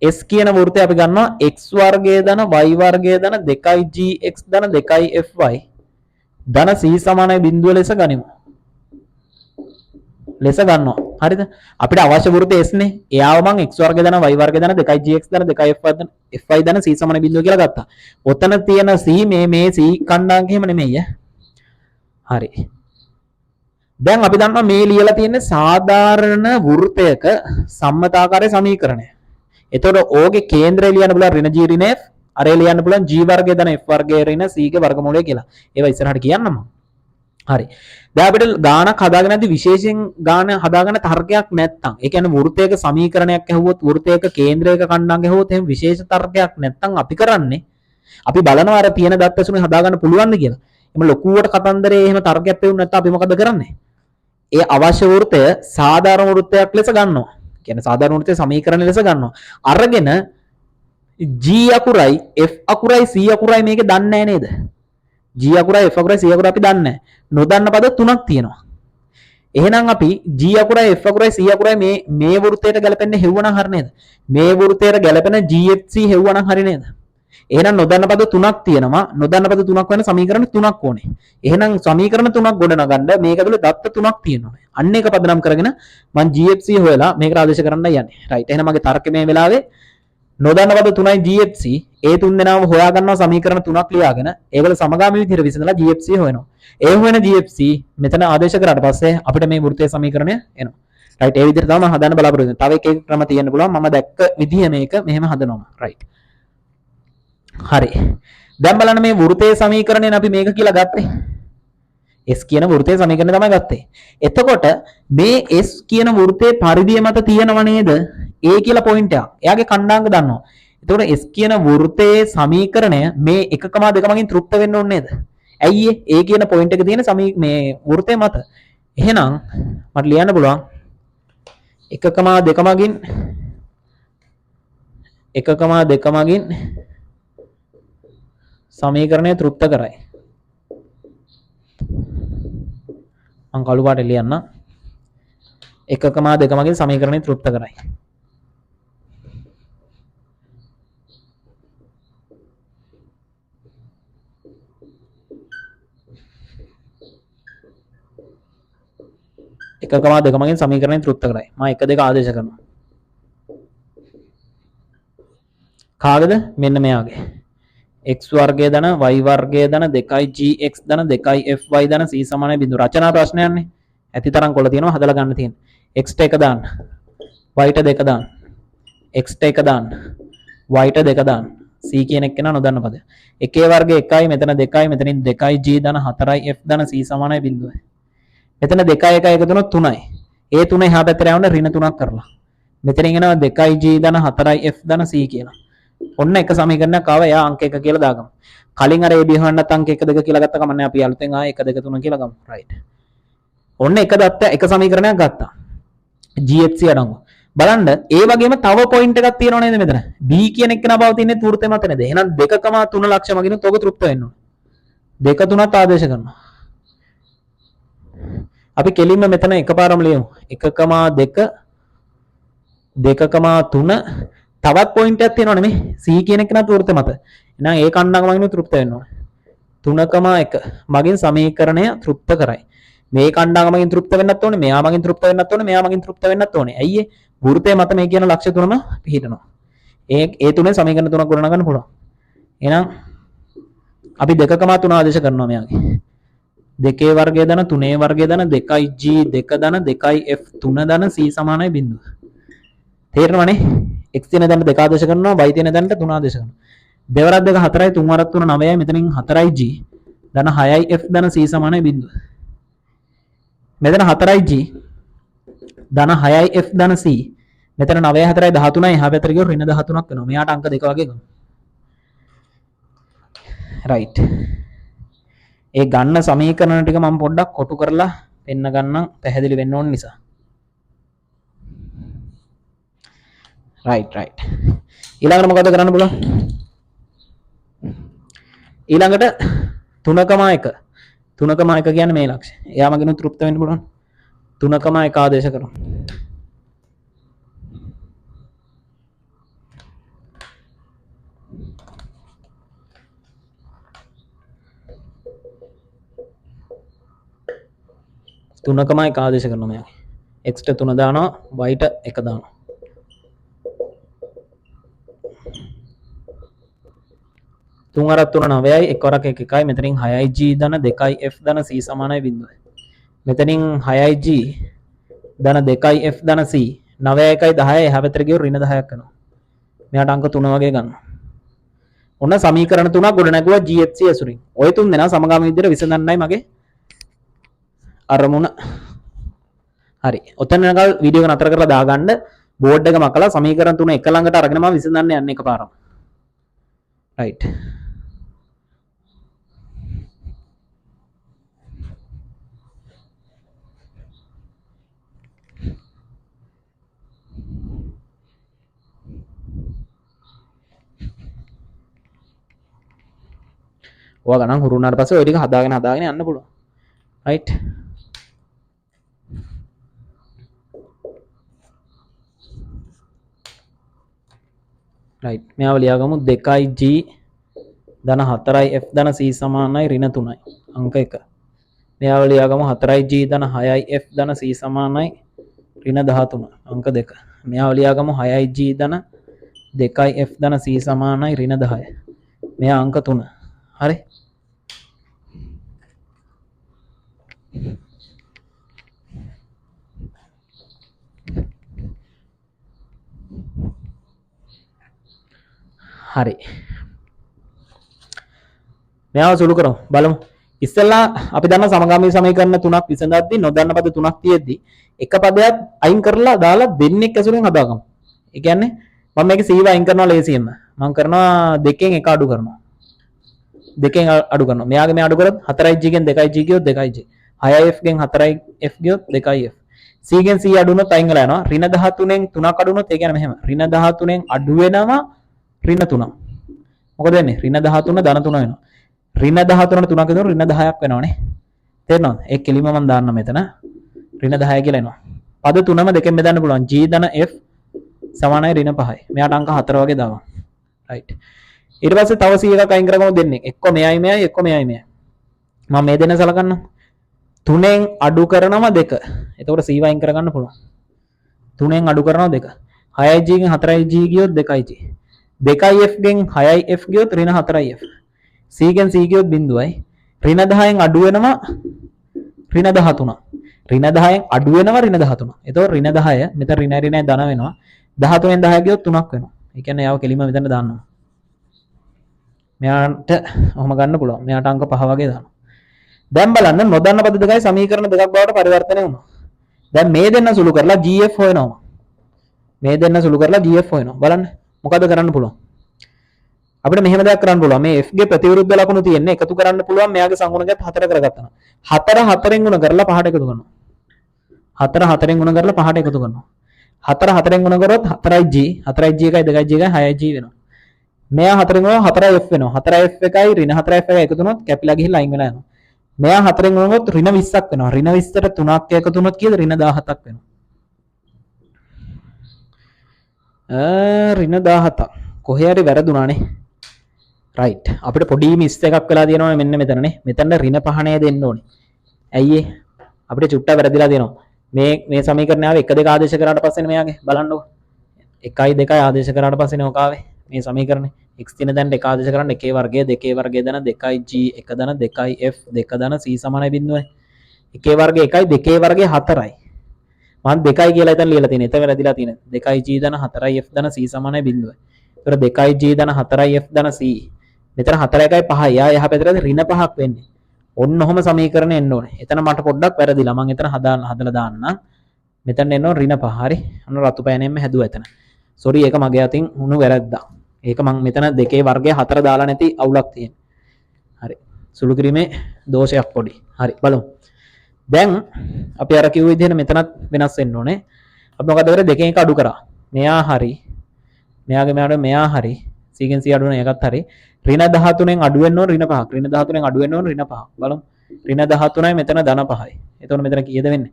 S කියන වෘත්තය අපි ගන්නවා x වර්ගය ධන y වර්ගය ධන 2gx ධන 2fy ධන c සමානයි බිංදුව ලෙස ගනිමු. ලෙස ගන්නවා. හරිද? අපිට අවශ්‍ය වෘත්තය S නේ. එයාව මං x වර්ග ධන y වර්ග ධන 2gx ධන 2fy ධන fy ධන c සමාන බිඳුව කියලා ගත්තා. ඔතන තියෙන c මේ මේ c කණ්ඩායම් එහෙම නෙමෙයි ඈ. හරි. දැන් අපි දන්නවා මේ ලියලා තියෙන සාධාරණ වෘත්තයක සම්මතාකාරයේ සමීකරණය. එතකොට ඕකේ කේන්ද්‍රය ලියන්න පුළුවන් ඍණ g ඍණ f, අරේ ලියන්න පුළුවන් g වර්ගය ධන f වර්ගය ඍණ c ගේ වර්ගමූලය කියලා. ඒවා ඉස්සරහට කියන්නම. හරි. දැන් අපිට ගානක් හදාගෙන යද්දි විශේෂයෙන් ගාන හදාගන්න තර්කයක් නැත්තම්, ඒ කියන්නේ වෘත්තයක සමීකරණයක් ඇහුවොත්, වෘත්තයක කේන්ද්‍රයක කණ්ඩායම් ඇහුවොත්, එහෙම විශේෂ තර්කයක් නැත්තම් අපි කරන්නේ අපි බලනවා අර තියෙන දත්ත ඇසුරෙන් හදාගන්න පුළුවන්ද කියලා. එහෙම ලොකුවට කතන්දරේ එහෙම තර්කයක් පෙවුනේ නැත්තම් අපි මොකද කරන්නේ? ඒ අවශ්‍ය වෘත්තය සාධාරණ වෘත්තයක් ලෙස ගන්නවා. කියන්නේ සාධාරණ වෘත්තයේ සමීකරණ ලෙස ගන්නවා. අරගෙන G අකුරයි F අකුරයි C අකුරයි මේකේ දන්නේ නෑ නේද? G අකුරයි F අකුරයි C අකුරයි අපි දන්නේ නෑ. නොදන්න පද තුනක් තියෙනවා. එහෙනම් අපි G අකුරයි F අකුරයි C අකුරයි මේ මේ වෘත්තයට ගැලපෙන්නේ හෙව්වනම් හරි නේද? මේ වෘත්තයට ගැලපෙන G F C හෙව්වනම් හරි නේද? එහෙනම් නොදන්න පද තුනක් තියෙනවා. නොදන්න පද තුනක් වෙන සමීකරණ තුනක් ඕනේ. එහෙනම් සමීකරණ තුනක් ගොඩනගන්න මේක ඇතුලේ දත්ත තුනක් තියෙනවා. අන්න ඒක පදනම් කරගෙන මං G F C හොයලා මේකට ආදේශ කරන්නයි යන්නේ. රයිට්. එහෙනම් මගේ තර්කය මේ වෙලාවේ නොදන්න පද තුනයි G F C. ඒ තුන් දෙනාම හොයා ගන්නවා සමීකරණ තුනක් ලියාගෙන ඒවල සමගාමී විදිහට විසඳලා G F C හොයනවා. ඒ හොයන G F C මෙතන ආදේශ කරාට පස්සේ අපිට මේ වෘත්තයේ සමීකරණය එනවා. රයිට්. ඒ විදිහට තමයි මම හදන්න බලාපොරොත්තු වෙන්නේ. තව එක එක ක්‍රම තියෙන්න පුළුවන්. මම දැක්ක විදිහ මේක මෙහෙම හදනවා. රයිට්. හරි. දැන් බලන්න මේ වෘත්තයේ සමීකරණයෙන් අපි මේක කියලා ගත්තේ. S කියන වෘත්තයේ සමීකරණය තමයි ගත්තේ. එතකොට මේ S කියන වෘත්තයේ පරිධිය මත තියෙනව නේද? A කියලා පොයින්ට් එකක්. එයාගේ කණ්ඩායම දන්නවා. එතකොට S කියන වෘත්තයේ සමීකරණය මේ 1.2 මගින් තෘප්ත වෙන්න ඕනේ නේද? ඇයි ඒ? A කියන පොයින්ට් එක තියෙන මේ වෘත්තය මත. එහෙනම් මට ලියන්න පුළුවන් 1.2 මගින් 1.2 මගින් සමීකරණය තෘප්ත කරයි. මං කළු පාටේ ලියන්න. 1.2 මගින් සමීකරණය තෘප්ත කරයි. 1.2 මගින් සමීකරණය තෘප්ත කරයි. මම 1 2 ආදේශ කරනවා. කාගේද? මෙන්න මෙයාගේ. x වර්ගය ධන y වර්ගය ධන 2gx ධන 2fy ධන c සමානයි බිංදුව. රචනා ප්‍රශ්නයක්නේ. ඇති තරම් කොළ තියෙනවා හදලා ගන්න තියෙන. x ට 1 දාන්න. y ට 2 දාන්න. x ට 1 දාන්න. y ට 2 දාන්න. c කියන එක නා නොදන්න පදයක්. එකේ වර්ගය 1යි මෙතන 2යි මෙතනින් 2g ධන 4f ධන c සමානයි බිංදුවයි. මෙතන 2යි 1යි එකතු වුණොත් 3යි. ඒ 3 එහා පැත්තට යවන්න ඍණ 3ක් කරලා. මෙතනින් එනවා 2g ධන 4f ධන c කියලා. ඔන්න එක සමීකරණයක් ආවා. එයා අංක 1 කියලා දාගමු. කලින් අර A B හොයන්නත් අංක 1 2 කියලා ගත්ත කමක් නෑ. අපි අලුතෙන් ආයේ 1 2 3 කියලා ගමු. රයිට්. ඔන්න එක දත්ත එක සමීකරණයක් ගත්තා. G F C අඩංගු. බලන්න ඒ වගේම තව පොයින්ට් එකක් තියෙනව නේද මෙතන? B කියන එක නා පවතින්නේ වෘත්තය මත නේද? එහෙනම් 2.3 ලක්ෂ මගිනුත් ඔක තෘප්ත වෙන්න ඕන. 2 3ත් ආදේශ කරනවා. අපි කෙලින්ම මෙතන එකපාරම ලියමු. 1.2 2.3 තවත් පොයින්ට් එකක් තියෙනවනේ මේ C කියන එක නත් වෘත්ත මත. එහෙනම් ඒ කණ්ඩායම මගින් තෘප්ත වෙන්න ඕනේ. 3.1 මගින් සමීකරණය තෘප්ත කරයි. මේ කණ්ඩායම මගින් තෘප්ත වෙන්නත් ඕනේ, මෙයා මගින් තෘප්ත වෙන්නත් ඕනේ, මෙයා මගින් තෘප්ත වෙන්නත් ඕනේ. ඇයි ඒ? වෘත්තය මත මේ කියන ලක්ෂ්‍ය තුනම පිහිටනවා. ඒ තුනේ සමීකරණ තුනක් ගොඩනගන්න පුළුවන්. එහෙනම් අපි 2.3 ආදේශ කරනවා මෙයාගේ. දෙකේ වර්ගය ධන තුනේ වර්ගය ධන 2g 2 ධන 2f 3 ධන c සමානයි බිංදුව. තේරෙනවනේ? x තියෙන තැනට 2 ආදේශ කරනවා, y තියෙන තැනට 3 ආදේශ කරනවා. දෙවරක් දෙක 4යි, තුන් වරක් තුන 9යි, මෙතනින් 4යි g ධන 6යි f ධන c සමානයි බිංදුව. මෙතන 4යි g ධන 6යි f ධන c, මෙතන 9 4යි 13යි, එහා පැත්තට ගියොත් ඍණ 13ක් වෙනවා. මෙයාට අංක දෙක වගේ ගමු. රයිට්. ඒ ගන්න සමීකරණ ටික මම පොඩ්ඩක් කොටු කරලා පෙන්න ගන්නම් පැහැදිලි වෙන්න ඕන නිසා. Right right. ඊළඟට මොකද කරන්න පුළුවන්? ඊළඟට 3.1. 3.1 කියන්නේ මේ ලක්ෂ්‍ය. එයා මගෙනුත් තෘප්ත වෙන්න පුළුවන්. 3.1 ආදේශ කරමු. 3.1 ආදේශ කරනවා මෙයාගේ. X ට 3 දානවා, Y ට 1 දානවා. තුන් වරක් 3 9යි, එක් වරක් 1 1යි. මෙතනින් 6යි G ධන 2යි F ධන C සමානයි 0යි. මෙතනින් 6යි G ධන 2යි F ධන C 9 1යි 10යි එහා පැත්තට ගියොත් ඍණ 10ක් වෙනවා. මෙයාට අංක 3 වගේ ගන්නවා. ඔන්න සමීකරණ තුනක් ගොඩ නැගුවා GFC ඇසුරින්. ඔය තුන් දෙනා සමගාමී විදිහට විසඳන්නයි මගේ අරමුණ. හරි. ඔතන නිකන් වීඩියෝ එක නතර කරලා දාගන්න. බෝඩ් එක මකලා සමීකරණ තුන එක ළඟට අරගෙන මම විසඳන්න යන්නේ එකපාරම. රයිට්. ඔයා ගණන් හුරු වුණාට පස්සේ ඔය ටික හදාගෙන හදාගෙන යන්න පුළුවන්. රයිට්. රයිට්. මෙයාව ලියාගමු 2යි G ධන 4යි F ධන C සමානයි ඍණ 3යි. අංක 1. මෙයාව ලියාගමු 4යි G ධන 6යි F ධන C සමානයි ඍණ 13. අංක 2. මෙයාව ලියාගමු 6යි G ධන 2යි F ධන C සමානයි ඍණ 10. මෙයා අංක 3. හරි. හරි. මෙයාව සුළු කරමු බලමු. ඉස්සෙල්ලා අපි දන්න සමගාමී සමීකරණ තුනක් විසඳද්දි නොදන්න පද තුනක් තියෙද්දි එක පදයක් අයින් කරලා දාලා දෙන්නෙක් ඇසුරෙන් හදාගමු. ඒ කියන්නේ මම මේකේ C අයින් කරනවා ලේසියෙන්ම. මම කරනවා දෙකෙන් එක අඩු කරනවා. දෙකෙන් අඩු කරනවා. මෙයාගේ මේ අඩු කරොත් 4යි G ගෙන් 2යි G ගියොත් 2යි G. 6යි F ගෙන් 4යි F ගියොත් 2යි F. C ගෙන් C අඩු වුණොත් අයින් වෙලා යනවා. ඍණ 13න් 3ක් අඩු වුණොත් ඒ කියන්නේ මෙහෙම. ඍණ 13න් අඩු වෙනවා ඍණ 3. මොකද වෙන්නේ? ඍණ 13 ධන 3 වෙනවා. ඍණ 13ට 3ක් එකතු වුණොත් ඍණ 10ක් වෙනවනේ. තේරෙනවද? ඒ කෙලින්ම මම දාන්නම් මෙතන. ඍණ 10 කියලා එනවා. පද තුනම දෙකෙන් බෙදන්න පුළුවන්. G ධන F සමානයි ඍණ 5යි. මෙයාට අංක 4 වගේ දාමු. රයිට්. ඊට පස්සේ තව C එකක් අයින් කරගමු දෙන්නේ. එක්ක මෙයයි මෙයයි එක්ක මෙයයි මෙයයි. මම මේ දෙන්න සලකන්නම්. 3න් අඩු කරනවා 2. එතකොට C අයින් කරගන්න පුළුවන්. 3න් අඩු කරනවා 2. 6යි G ගෙන් 4යි G ගියොත් 2යි G. 2යි F ගෙන් 6යි F ගියොත් ඍණ 4යි F. C ගෙන් C ගියොත් බිංදුවයි. ඍණ 10න් අඩු වෙනවා ඍණ 13. ඍණ 10න් අඩු වෙනවා ඍණ 13. එතකොට ඍණ 10 මෙතන ඍණ ඍණයි ධන වෙනවා. 13න් 10 ගියොත් 3ක් වෙනවා. ඒ කියන්නේ එයාව කෙලින්ම මෙතන දාන්නවා. මෙයාට ඔහොම ගන්න පුළුවන්. මෙයාට අංක 5 වගේ දානවා. දැන් බලන්න නොදන්න පද දෙකයි සමීකරණ දෙකක් බවට පරිවර්තනය වුණා. දැන් මේ දෙන්න සුළු කරලා GF හොයනවා. මේ දෙන්න සුළු කරලා GF හොයනවා. බලන්න මොකද කරන්න පුළුවන්? අපිට මෙහෙම දෙයක් කරන්න පුළුවන්. මේ F ගේ ප්‍රතිවිරුද්ධ ලකුණු තියෙන්නේ එකතු කරන්න පුළුවන් මෙයාගේ සංගුණකයත් 4 කරගත්තා නම්. 4 4න් ගුණ කරලා 5ට එකතු කරනවා. 4 4න් ගුණ කරලා 5ට එකතු කරනවා. 4 4න් ගුණ කරොත් 4යි G, 4යි G එකයි 2යි G එකයි 6යි G වෙනවා. මෙයා 4න් ගුණ කරොත් 4යි F වෙනවා. 4යි F එකයි ඍණ 4යි F එකයි එකතු වුණොත් කැපිලා ගිහිල්ලා අයින් වෙලා යනවා. මෙයා 4න් ගුණ කරොත් ඍණ 20ක් වෙනවා. ඍණ 20ට 3ක් එකතු වුණොත් කීයද? ඍණ 17ක් වෙනවා. ඍණ 17ක්. කොහේ හරි වැරදුනානේ. රයිට්. අපිට පොඩි මිස් එකක් වෙලා තියෙනවනේ මෙන්න මෙතනනේ. මෙතන ඍණ 5 නේ දෙන්න ඕනේ. ඇයි ඒ? අපිට චුට්ටක් වැරදිලා තියෙනවා. මේ සමීකරණය ආවේ 1 2 ආදේශ කරාට පස්සේනේ මෙයාගේ. බලන්නකෝ. 1යි 2යි ආදේශ කරාට පස්සේනේ ඔක ආවේ. මේ සමීකරණේ x තියෙන තැනට 1 ආදේශ කරන්න 1 වර්ගය 2 වර්ගය ධන 2යි g 1 ධන 2යි f 2 ධන c සමානයි බිංදුවයි. 1 වර්ගය 1යි 2 වර්ගය 4යි. මං 2යි කියලා එතන ලියලා තියෙන. එතන වැරදිලා තියෙන. 2යි g ධන 4යි f ධන c සමානයි බිංදුවයි. ඒතර 2යි g ධන 4යි f ධන c. මෙතන 4 1යි 5යි. යා එහා පැත්තට ඍණ 5ක් වෙන්නේ. ඔන්න ඔහොම සමීකරණ එන්න ඕනේ. එතන මට පොඩ්ඩක් වැරදිලා. මං එතන හදලා දාන්නම්. මෙතන එන්න ඕන ඍණ 5. හරි. ඔන්න රතු පෑනෙන්ම හැදුවා එතන. සෝරි ඒක මගේ අතින් වුණු වැරද්දක්. ඒක මං මෙතන දෙකේ වර්ගය 4 දාලා නැති අවුලක් තියෙන. හරි. සුළු කිරීමේ දෝෂයක් පොඩි. හරි බලමු. දැන් අපි අර කිව්ව විදිහට මෙතනත් වෙනස් වෙන්න ඕනේ. අපි මොකද කරේ? දෙකෙන් එක අඩු කරා. මෙයා හරි. මෙයාගේ මෙයාට මෙයා හරි. C ගෙන් C අඩු වෙන එකත් හරි. ඍණ 13න් අඩු වෙන්න ඕන ඍණ 5ක්. ඍණ 13න් අඩු වෙන්න ඕන ඍණ 5ක්. බලමු. ඍණ 13යි මෙතන ධන 5යි. එතකොට මෙතන කීයද වෙන්නේ?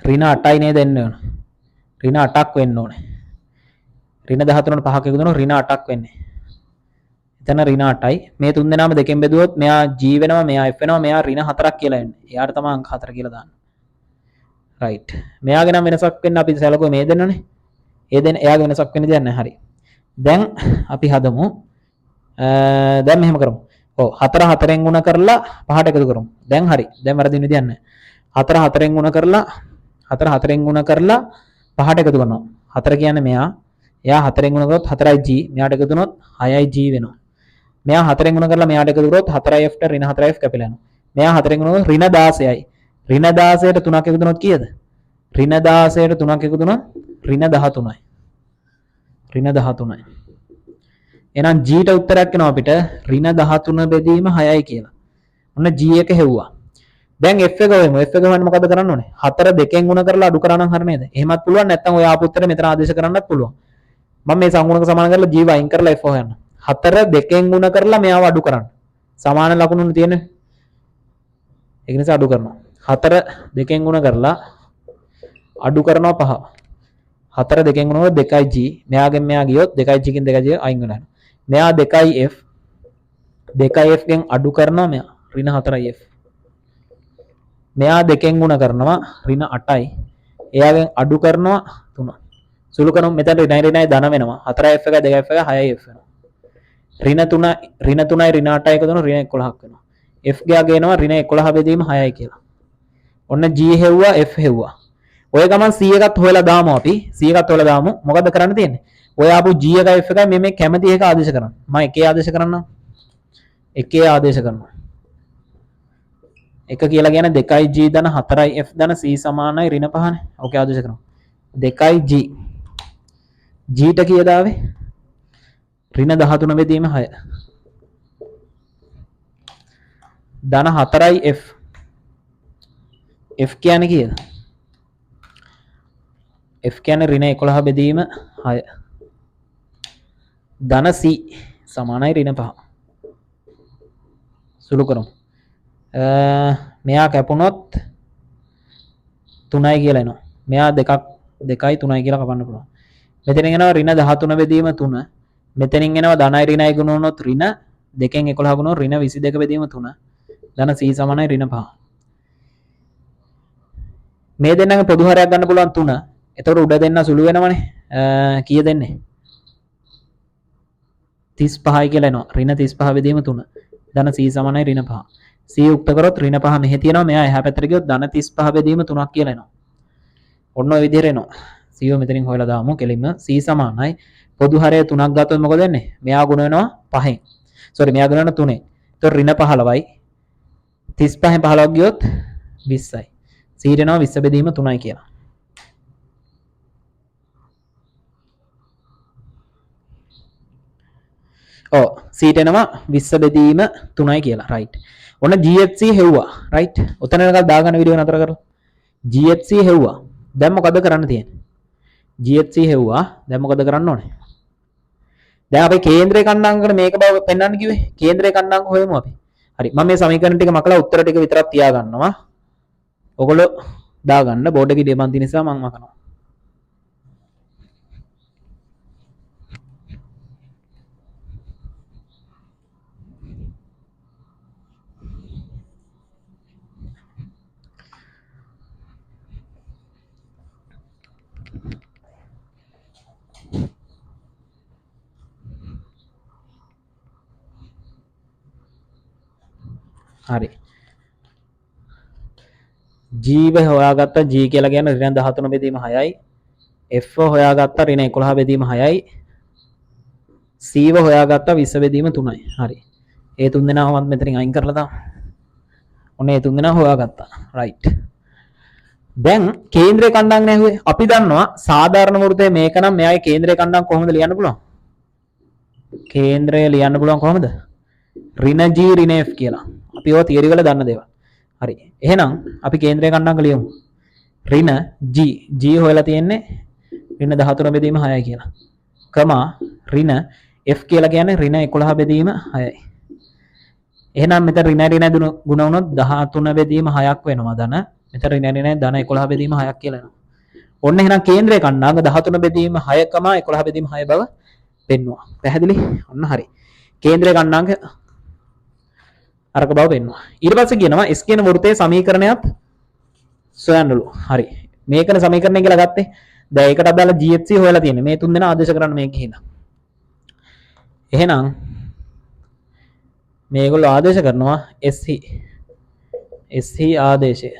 ඍණ 8යි නේද එන්න ඕන. ඍණ 8ක් වෙන්න ඕනේ. ඍණ 13ට 5ක් එකතු වෙනවා ඍණ 8ක් වෙන්නේ. එතන ඍණ 8යි. මේ තුන් දෙනාම දෙකෙන් බෙදුවොත් මෙයා G වෙනවා, මෙයා F වෙනවා, මෙයා ඍණ 4ක් කියලා එන්නේ. එයාට තමයි අංක 4 කියලා දාන්න. රයිට්. මෙයාගේ නම් වෙනසක් වෙන්න අපි සැලකුවේ මේ දෙන්නනේ. ඒ දෙන්න එයාගේ වෙනසක් වෙන්න දෙයක් නැහැ. හරි. දැන් අපි හදමු. දැන් මෙහෙම කරමු. ඔව් 4 4න් ගුණ කරලා 5ට එකතු කරමු. දැන් හරි. දැන් වරදින්න විදියක් නැහැ. 4 4න් ගුණ කරලා 4 4න් ගුණ කරලා 5ට එකතු කරනවා. 4 කියන්නේ මෙයා. එයා 4න් ගුණ කරොත් 4යි g. මෙයාට එකතු වුණොත් 6යි g වෙනවා. මෙයා 4න් ගුණ කරලා මෙයාට එකතු කරොත් 4යි f ට ඍණ 4යි f කැපිලා යනවා. මෙයා 4න් ගුණ කරොත් ඍණ 16යි. ඍණ 16ට 3ක් එකතු වුණොත් කීයද? ඍණ 16ට 3ක් එකතු වුණොත් ඍණ 13යි. ඍණ 13යි. එහෙනම් g ට උත්තරයක් එනවා අපිට ඍණ 13 බෙදීම 6යි කියලා. ඔන්න g එක හෙව්වා. දැන් f එක හොයමු. f එක හොයන්න මොකද කරන්න ඕනේ? 4 දෙකෙන් ගුණ කරලා අඩු කරා නම් හරිය නේද? එහෙමත් පුළුවන්, නැත්නම් ඔය ආපු උත්තරේ මෙතන ආදේශ කරන්නත් පුළුවන්. මම මේ සංගුණක සමාන කරලා g වයින් කරලා f හොයන්න. 4 දෙකෙන් ගුණ කරලා මෙයාව අඩු කරන්න. සමාන ලකුණුනේ තියෙන්නේ. ඒක නිසා අඩු කරනවා. 4 දෙකෙන් ගුණ කරලා අඩු කරනවා 5. 4 දෙකෙන් ගුණ කරලා 2යි g. මෙයාගෙන් මෙයා ගියොත් 2යි g කින් 2යි g අයින් වෙනවා. මෙයා 2යි f. 2යි f ගෙන් අඩු කරනවා මෙයා ඍණ 4යි f. මෙයා දෙකෙන් ගුණ කරනවා ඍණ 8යි. එයාගෙන් අඩු කරනවා 3. සුළු කරමු. මෙතන ඍණයි ඍණයි ධන වෙනවා. 4යි f එකයි 2යි f එකයි 6යි f වෙනවා. ඍණ 3 ඍණ 3යි ඍණ 8යි එකතු වෙනවා ඍණ 11ක් වෙනවා. f ගේ අග එනවා ඍණ 11 බෙදීම 6යි කියලා. ඔන්න g හෙව්වා f හෙව්වා. ඔය ගමන් c එකත් හොයලා දාමු අපි. c එකත් හොයලා දාමු. මොකද්ද කරන්න තියෙන්නේ? ඔය ආපු g එකයි f එකයි මේ කැමති එක ආදේශ කරන්න. මම එකේ ආදේශ කරන්නම්. එකේ ආදේශ කරනවා. එක කියලා කියන්නේ 2යි g ධන 4යි f ධන c සමානයි ඍණ 5නේ. ඕකේ ආදේශ කරනවා. 2යි g. g ට කීයද ආවේ? ඍණ 13 බෙදීම 6. ධන 4යි f. f කියන්නේ කීයද? f කියන්නේ ඍණ 11 බෙදීම 6. ධන c සමානයි ඍණ 5. සුළු කරමු. මෙයා කැපුණොත් 3යි කියලා එනවා. මෙයා 2යි 3යි කියලා කපන්න පුළුවන්. මෙතනින් එනවා ඍණ 13 බෙදීම 3. මෙතනින් එනවා ධනයි ඍණයි ගුණ වුණොත් ඍණ දෙකෙන් 11 ගුණ වුණොත් ඍණ 22 බෙදීම 3. ධන c සමානයි ඍණ 5. මේ දෙන්නගේ පොදු හරයක් ගන්න පුළුවන් 3. එතකොට උඩ දෙන්න සුළු වෙනවනේ. කීය දෙන්නේ? 35යි කියලා එනවා. ඍණ 35 බෙදීම 3. ධන c සමානයි ඍණ 5. c යුක්ත කරොත් ඍණ 5 මෙහෙ තියෙනවා. මෙයා එහා පැත්තට ගියොත් ධන 35 බෙදීම 3ක් කියලා එනවා. ඔන්න ඔය විදිහට එනවා. c ව මෙතනින් හොයලා දාමු කෙලින්ම. c සමානයි පොදු හරය 3ක් ගත්තොත් මොකද වෙන්නේ? මෙයා ගුණ වෙනවා 5න්. සෝරි, මෙයා ගුණ වෙනවා 3න්. එතකොට ඍණ 15යි. 35න් 15ක් ගියොත් 20යි. c ට එනවා 20 බෙදීම 3යි කියලා. ඔව්, c ට එනවා 20 බෙදීම 3යි කියලා. රයිට්. ඔන්න GHC හෙව්වා. රයිට්. ඔතන එනකල් දාගන්න වීඩියෝ නතර කරලා. GHC හෙව්වා. දැන් මොකද කරන්න තියෙන්නේ? GHC හෙව්වා. දැන් මොකද කරන්න ඕනේ? දැන් අපේ කේන්ද්‍රයේ කණ්ඩායමකට මේක බව පෙන්වන්න කිව්වේ. කේන්ද්‍රයේ කණ්ඩායම හොයමු අපි. හරි. මම මේ සමීකරණ ටික මකලා උත්තර ටික විතරක් තියාගන්නවා. ඔයගොල්ලෝ දාගන්න බෝඩ් එකේ ඉඩ මන් නිසා මං මකනවා. හරි. G ව හොයාගත්තා. G කියලා කියන්නේ ඍණ 13 බෙදීම 6යි. F ව හොයාගත්තා ඍණ 11 බෙදීම 6යි. C ව හොයාගත්තා 20 බෙදීම 3යි. හරි. ඒ තුන් දෙනාම මම මෙතනින් අයින් කරලා දාමු. ඔන්න ඒ තුන් දෙනා හොයාගත්තා. රයිට්. දැන් කේන්ද්‍රයේ කණ්ඩායම් නෑ ඇහුවේ. අපි දන්නවා සාධාරණ වෘත්තය මේක නම් මෙයාගේ කේන්ද්‍රයේ කණ්ඩායම් කොහොමද ලියන්න පුළුවන්? කේන්ද්‍රය ලියන්න පුළුවන් කොහොමද? ඍණ G ඍණ F කියලා. අපි ඔය තියරි වල දන්න දේවල්. හරි. එහෙනම් අපි කේන්ද්‍රයේ කණ්ඩායම් ලියමු. ඍණ G, G හොයලා තියෙන්නේ ඍණ 13 බෙදීම 6යි කියලා. කමා ඍණ F කියලා කියන්නේ ඍණ 11 බෙදීම 6යි. එහෙනම් මෙතන ඍණ ඍණ ගුණ වුණොත් 13 බෙදීම 6ක් වෙනවා ධන. මෙතන ඍණ ඍණ ධන 11 බෙදීම 6ක් කියලා එනවා. ඔන්න එහෙනම් කේන්ද්‍රයේ කණ්ඩායම 13 බෙදීම 6 කමා 11 බෙදීම 6 බව පෙන්වුවා. පැහැදිලි? ඔන්න හරි. කේන්ද්‍රයේ කණ්ඩායම අරක බව පෙන්වුවා. ඊට පස්සේ කියනවා S කියන වෘත්තයේ සමීකරණයත් සොයන්නලු. හරි. මේකනේ සමීකරණය කියලා ගත්තේ. දැන් ඒකට අදාළ GHC හොයලා තියෙන්නේ. මේ තුන් දෙනා ආදේශ කරන්න මේක හින්දා. එහෙනම් මේගොල්ලෝ ආදේශ කරනවා SC. SC ආදේශය.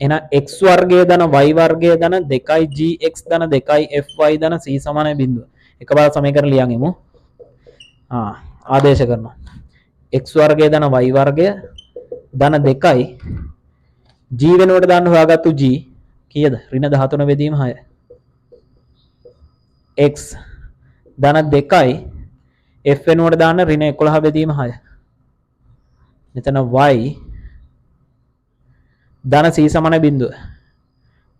එහෙනම් x වර්ගය ධන y වර්ගය ධන 2gx ධන 2fy ධන c සමානයි බිඳුව. එකපාර සමීකරණ ලියන් ඉමු. ආදේශ කරනවා. x වර්ගය ධන y වර්ගය ධන 2 g වෙනුවට දාන්න හොයාගත්තු g කීයද? ඍණ 13 බෙදීම 6. x ධන 2 f වෙනුවට දාන්න ඍණ 11 බෙදීම 6. මෙතන y ධන c සමාන බිඳුව.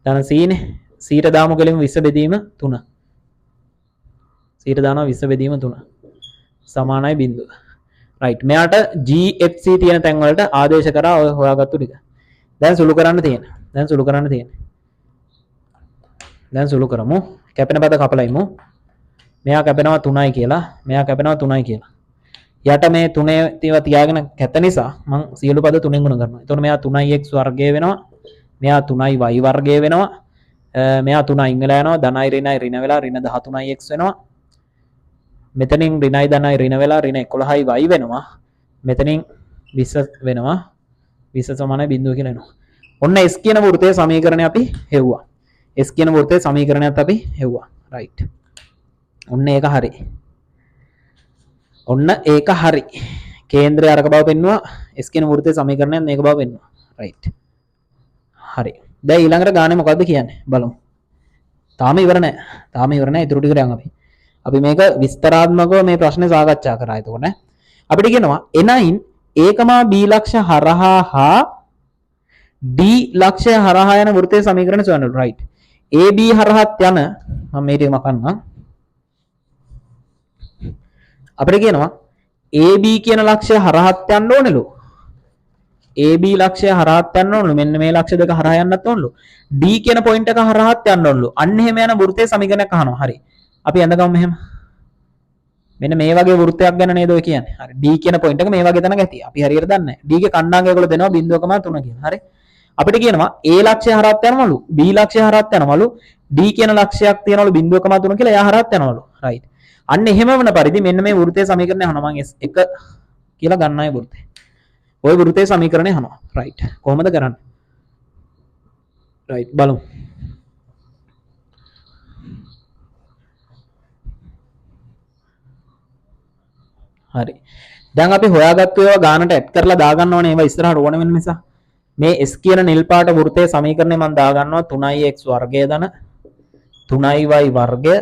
ධන c නේ. c ට දාමු කෙලින්ම 20 බෙදීම 3. c ට දානවා 20 බෙදීම 3 සමානයි බිඳුව. රයිට්. මෙයාට G F C තියෙන තැන් වලට ආදේශ කරා ඔය හොයාගත්තු ටික. දැන් සුළු කරන්න තියෙන. දැන් සුළු කරන්න තියෙන. දැන් සුළු කරමු. කැපෙන පද කපලා ඉමු. මෙයා කැපෙනවා 3යි කියලා. මෙයා කැපෙනවා 3යි කියලා. යට මේ තුනේ ඒවා තියාගෙන කැත නිසා මං සියලු පද තුනෙන් ගුණ කරනවා. එතකොට මෙයා 3x වර්ගය වෙනවා. මෙයා 3y වර්ගය වෙනවා. මෙයා 3 අයින් වෙලා යනවා. ධනයි ඍණයි ඍණ වෙලා ඍණ 13x වෙනවා. මෙතනින් ඍණයි ධනයි ඍණ වෙලා ඍණ 11y වෙනවා. මෙතනින් 20 වෙනවා. 20 සමානයි බිඳුව කියලා එනවා. ඔන්න S කියන වෘත්තයේ සමීකරණය අපි හෙව්වා. S කියන වෘත්තයේ සමීකරණයත් අපි හෙව්වා. රයිට්. ඔන්න ඒක හරි. ඔන්න ඒක හරි. කේන්ද්‍රය අරක බව පෙන්නුවා. S කියන වෘත්තයේ සමීකරණයත් මේක බව පෙන්නුවා. රයිට්. හරි. දැන් ඊළඟට ගානේ මොකද්ද කියන්නේ? බලමු. තාම ඉවර නෑ. තාම ඉවර නෑ. ඉතුරු ටික යන් අපි. අපි මේක විස්තරාත්මකව මේ ප්‍රශ්නේ සාකච්ඡා කරා. එතකොට අපිට කියනවා එනයින් A, B ලක්ෂ හරහා හා D ලක්ෂය හරහා යන වෘත්තයේ සමීකරණ සොයන්නලු. රයිට්. A B හරහාත් යන මම මේ ටික මකන්නම්. අපිට කියනවා A B කියන ලක්ෂය හරහාත් යන්න ඕනෙලු. A B ලක්ෂය හරහාත් යන්න ඕනලු. මෙන්න මේ ලක්ෂ දෙක හරහා යන්නත් ඕනලු. D කියන පොයින්ට් එක හරහාත් යන්න ඕනලු. අන්න එහෙම යන වෘත්තයේ සමීකරණයක් අහනවා. හරි. අපි ඇඳගමු මෙහෙම. මෙන්න මේ වගේ වෘත්තයක් ගැන නේද ඔය කියන්නේ. හරි. D කියන පොයින්ට් එක මේ වගේ තැනක ඇති. අපි හරියට දන්නේ නැහැ. D ගේ කණ්ඩායම ඒගොල්ලෝ දෙනවා 0.3 කියලා. හරි. අපිට කියනවා A ලක්ෂය හරහාත් යනවලු, B ලක්ෂය හරහාත් යනවලු, D කියන ලක්ෂයක් තියනවලු 0.3 කියලා එයා හරහාත් යනවලු. රයිට්. අන්න එහෙම වන පරිදි මෙන්න මේ වෘත්තයේ සමීකරණය අහනවා. මං S1 කියලා ගන්න අය වෘත්තේ. ඔය වෘත්තයේ සමීකරණය අහනවා. රයිට්. කොහොමද කරන්නේ? රයිට් බලමු. හරි. දැන් අපි හොයාගත්තු ඒවා ගානට ඇඩ් කරලා දාගන්න ඕනේ. ඒවා ඉස්සරහට ඕන වෙන නිසා. මේ S කියන නිල් පාට වෘත්තයේ සමීකරණය මම දාගන්නවා 3x වර්ගය ධන 3y වර්ගය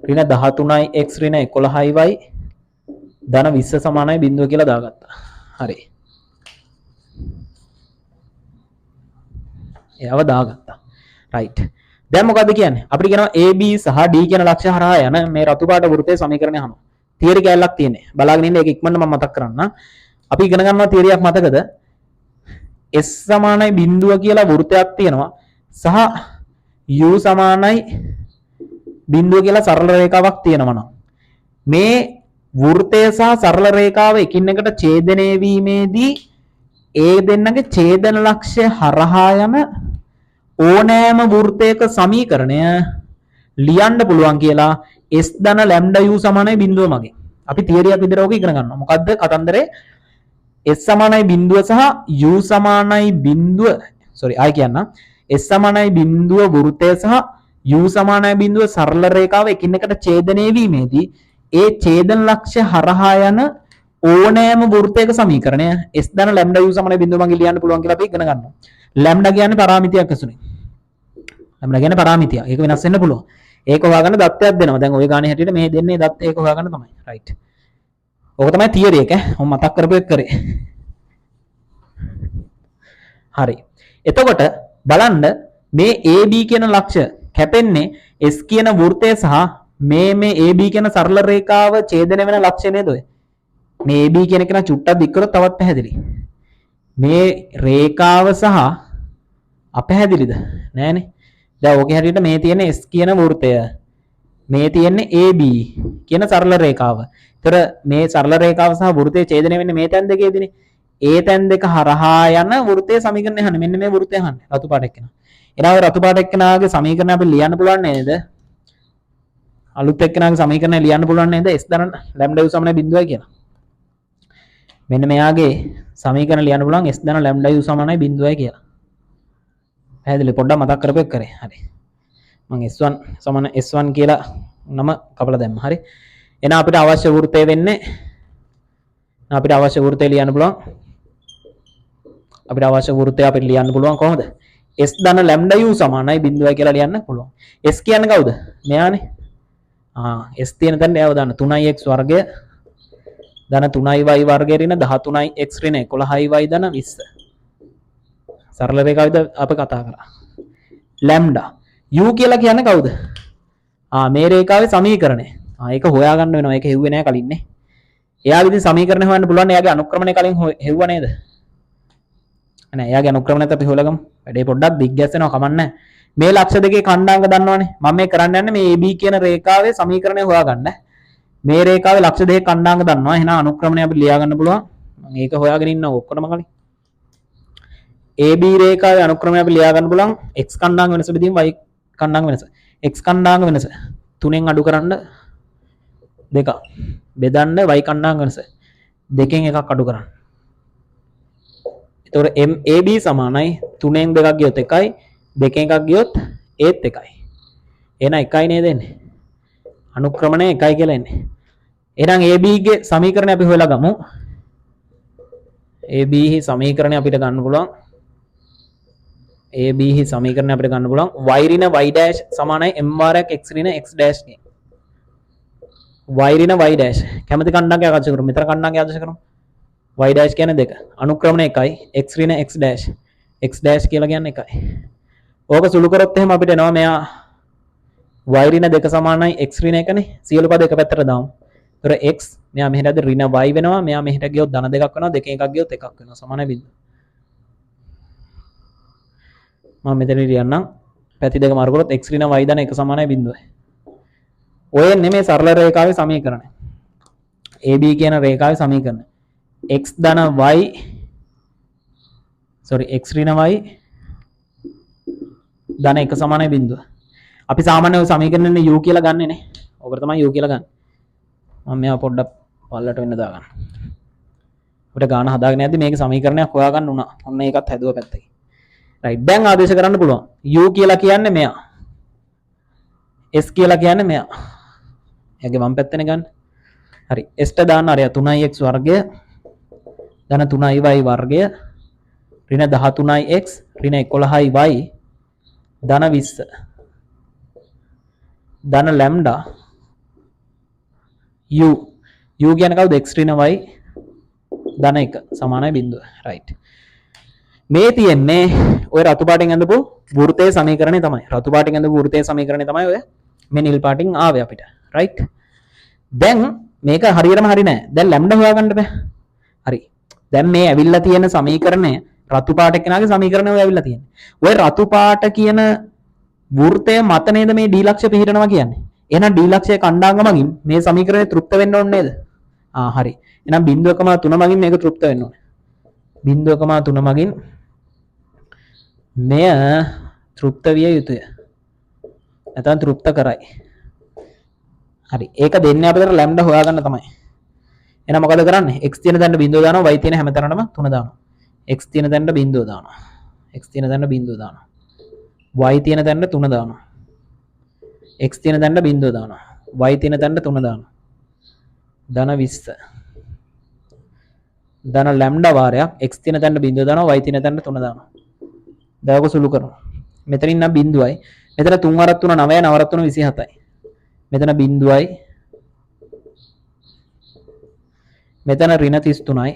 ඍණ 13x ඍණ 11y ධන 20 සමානයි බිඳුව කියලා දාගත්තා. හරි. එයාව දාගත්තා. රයිට්. දැන් මොකද්ද කියන්නේ? අපිට කියනවා A B සහ D කියන ලක්ෂ්‍ය හරහා යන මේ රතු පාට වෘත්තයේ සමීකරණය අහනවා. තියරි කැලලක් තියෙන්නේ. බලාගෙන ඉන්න ඒක ඉක්මනට මම මතක් කරන්නම්. අපි ඉගෙන ගන්නවා තියරියක් මතකද? S සමානයි බිඳුව කියලා වෘත්තයක් තියෙනවා සහ U සමානයි බිඳුව කියලා සරල රේඛාවක් තියෙනවා නම් මේ වෘත්තය සහ සරල රේඛාව එකින් එකට ඡේදනය වීමේදී ඒ දෙන්නගේ ඡේදන ලක්ෂ්‍ය හරහා යන ඕනෑම වෘත්තයක සමීකරණය ලියන්න පුළුවන් කියලා S ධන ලැම්ඩා U සමානයි බිඳුව මගින්. අපි තියරියක් විදිහට ඕක ඉගෙන ගන්නවා. මොකද්ද කතන්දරේ? S සමානයි බිඳුව සහ U සමානයි බිඳුව, සෝරි ආයි කියන්නම්. S සමානයි බිඳුව වෘත්තය සහ U සමානයි බිඳුව සරල රේඛාව එකින් එකට ඡේදනය වීමේදී ඒ ඡේදන ලක්ෂ්‍ය හරහා යන ඕනෑම වෘත්තයක සමීකරණය S ධන ලැම්ඩා U සමානයි බිඳුව මගින් ලියන්න පුළුවන් කියලා අපි ඉගෙන ගන්නවා. ලැම්ඩා කියන්නේ පරාමිතියක් ඇසුරෙන්. ලැම්ඩා කියන්නේ පරාමිතියක්. ඒක වෙනස් වෙන්න පුළුවන්. ඒක හොයාගන්න දත්තයක් දෙනවා. දැන් ඔය ගානේ හැටියට මේ දෙන්නේ දත්ත ඒක හොයාගන්න තමයි. රයිට්. ඕක තමයි තියරි එක ඈ. මම මතක් කරපු එක කරේ. හරි. එතකොට බලන්න මේ AB කියන ලක්ෂ්‍ය කැපෙන්නේ S කියන වෘත්තය සහ මේ AB කියන සරල රේඛාව ඡේදනය වෙන ලක්ෂ්‍ය නේද ඔය? මේ AB කියන එක නම් චුට්ටක් දික් කරොත් තවත් පැහැදිලි. මේ රේඛාව සහ අපැහැදිලිද? නෑනේ. දැන් ඕකේ හැටියට මේ තියෙන S කියන වෘත්තය, මේ තියෙන්නේ AB කියන සරල රේඛාව. ඒතර මේ සරල රේඛාව සහ වෘත්තය ඡේදනය වෙන්නේ මේ තැන් දෙකේදීනේ. ඒ තැන් දෙක හරහා යන වෘත්තයේ සමීකරණය අහන්නේ. මෙන්න මේ වෘත්තය අහන්නේ රතු පාට එක්කෙනා. එහෙනම් ඔය රතු පාට එක්කෙනාගේ සමීකරණය අපිට ලියන්න පුළුවන් නේද? අලුත් එක්කෙනාගේ සමීකරණය ලියන්න පුළුවන් නේද? S ධන ලැම්ඩා u සමානයි බිඳුවයි කියලා. මෙන්න මෙයාගේ සමීකරණ ලියන්න පුළුවන් S ධන ලැම්ඩා u සමානයි බිඳුවයි කියලා. පැහැදිලි? පොඩ්ඩක් මතක් කරපු එක කරේ. හරි. මං S1 සමාන S1 කියලා නම කපලා දැම්මා. හරි. එහෙනම් අපිට අවශ්‍ය වෘත්තය වෙන්නේ, අපිට අවශ්‍ය වෘත්තය ලියන්න පුළුවන්. අපිට අවශ්‍ය වෘත්තය අපිට ලියන්න පුළුවන් කොහොමද? S ධන ලැම්ඩා u සමානයි බිඳුවයි කියලා ලියන්න පුළුවන්. S කියන්නේ කවුද? මෙයානේ. ආ, S තියෙන තැනට එයාව දාන්න. 3x වර්ගය ධන 3y වර්ගය ඍණ 13x ඍණ 11y ධන 20. සරල රේඛාවද අපි කතා කරා. ලැම්ඩා u කියලා කියන්නේ කවුද? ආ, මේ රේඛාවේ සමීකරණය. ආ, ඒක හොයාගන්න වෙනවා. ඒක හෙව්වේ නෑ කලින් නේ. එයාගේ ඉතින් සමීකරණ හොයන්න පුළුවන්. එයාගේ අනුක්‍රමණය කලින් හෙව්වා නේද? නෑ, එයාගේ අනුක්‍රමණයත් අපි හොයලා ගමු. වැඩේ පොඩ්ඩක් දිග් ගැස්සෙනවා, කමක් නෑ. මේ ලක්ෂ දෙකේ ඛණ්ඩාංග දන්නවනේ. මම මේ කරන්න යන්නේ මේ AB කියන රේඛාවේ සමීකරණය හොයාගන්න. මේ රේඛාවේ ලක්ෂ දෙකේ ඛණ්ඩාංග දන්නවා. එහෙනම් අනුක්‍රමණය අපිට ලියා ගන්න පුළුවන්. මම ඒක හොයාගෙන ඉන්නවා ඔක්කොටම කලින්. AB රේඛාවේ අනුක්‍රමණය අපි ලියා ගන්න පුළුවන් x ඛණ්ඩාංග වෙනස බෙදීම y ඛණ්ඩාංග වෙනස. X ඛණ්ඩාංග වෙනස තුනෙන් අඩු කරන්න දෙකක්. බෙදන්න y ඛණ්ඩාංග වෙනස දෙකෙන් එකක් අඩු කරන්න. එතකොට MAB සමානයි තුනෙන් දෙකක් ගියොත් එකයි, දෙකෙන් එකක් ගියොත් ඒත් එකයි. එහෙනම් එකයි නේද එන්නේ? අනුක්‍රමණය එකයි කියලා එන්නේ. එහෙනම් AB ගේ සමීකරණය අපි හොයලා ගමු. AB හි සමීකරණය අපිට ගන්න පුළුවන්. AB හි සමීකරණය අපිට ගන්න පුළුවන් y ඍණ y dash සමානයි m වාරයක් x ඍණ x dash ගෙන්. Y ඍණ y dash කැමති කණ්ඩායමක් ආදේශ කරමු. මෙතන කණ්ඩායමක් ආදේශ කරමු. Y dash කියන්නේ දෙක. අනුක්‍රමණය එකයි. X ඍණ x dash. X dash කියලා කියන්නේ එකයි. ඕක සුළු කරොත් එහෙම අපිට එනවා මෙයා y ඍණ දෙක සමානයි x ඍණ එකනේ. සියලු පද එක පැත්තට දාමු. ඒතර x මෙයා මෙහෙට ඇද්ද ඍණ y වෙනවා. මෙයා මෙහෙට ගියොත් ධන දෙකක් වෙනවා. දෙකෙන් එකක් ගියොත් එකක් වෙනවා. සමානයි බිඳුව. මම මෙතන ලියන්නම්. පැති දෙක මාරු කරොත් x ඍණ y ධන එක සමානයි බිඳුවයි. ඔය එන්නේ මේ සරල රේඛාවේ සමීකරණය. AB කියන රේඛාවේ සමීකරණය. X ධන y, sorry, x ඍණ y ධන එක සමානයි බිඳුව. අපි සාමාන්‍ය ඔය සමීකරණේ u කියලා ගන්නෙ නේ. ඔකට තමයි u කියලා ගන්න. මම මේවා පොඩ්ඩක් පල්ලට වෙන්න දාගන්න. අපිට ගාන හදාගෙන යද්දි මේක සමීකරණයක් හොයාගන්න උනා. ඔන්න ඒකත් හැදුවා පැත්තකින්. රයිට්, දැන් ආදේශ කරන්න පුළුවන්. U කියලා කියන්නේ මෙයා. S කියලා කියන්නේ මෙයා. එයාගේ වම් පැත්තනේ ගන්න. හරි. S ට දාන්න අරයා 3x වර්ගය ධන 3y වර්ගය ඍණ 13x ඍණ 11y ධන 20 ධන ලැම්ඩා u. U කියන්නේ කවුද? X ඍණ y ධන 1 සමානයි බිඳුව. රයිට්, මේ තියෙන්නේ ඔය රතු පාටින් ඇඳපු වෘත්තයේ සමීකරණය තමයි. රතු පාටින් ඇඳපු වෘත්තයේ සමීකරණය තමයි ඔය මේ නිල් පාටින් ආවේ අපිට. රයිට්, දැන් මේක හරියටම හරි නෑ. දැන් ලැම්ඩා හොයාගන්න බෑ. හරි, දැන් මේ ඇවිල්ලා තියෙන සමීකරණය රතු පාට එක්කෙනාගේ සමීකරණය ඔය ඇවිල්ලා තියෙන්නේ. ඔය රතු පාට කියන වෘත්තය මත නේද මේ D ලක්ෂ්‍ය පිහිටනවා කියන්නේ? එහෙනම් D ලක්ෂ්‍ය කණ්ඩායම මගින් මේ සමීකරණය තෘප්ත වෙන්න ඕනේ නේද? ආ හරි. එහෙනම් 0.3 මගින් මේක තෘප්ත වෙන්න ඕනේ. 0.3 මගින් මෙය තෘප්ත විය යුතුය. නැත්නම් තෘප්ත කරයි. හරි. ඒක දෙන්නේ අපිට ලැම්ඩා හොයාගන්න තමයි. එහෙනම් මොකද කරන්නේ? X තියෙන තැනට බිඳුව දානවා, y තියෙන හැම තැනටම 3 දානවා. X තියෙන තැනට බිඳුව දානවා. X තියෙන තැනට බිඳුව දානවා. Y තියෙන තැනට 3 දානවා. X තියෙන තැනට බිඳුව දානවා. Y තියෙන තැනට 3 දානවා. ධන 20 ධන ලැම්ඩා වාරයක් x තියෙන තැනට බිඳුව දානවා, y තියෙන තැනට 3 දානවා. දැන් ඔක සුළු කරනවා. මෙතනින් නම් බිඳුවයි. මෙතන 3 වරක් 3 9යි, 9 වරක් 3 27යි. මෙතන බිඳුවයි. මෙතන ඍණ 33යි.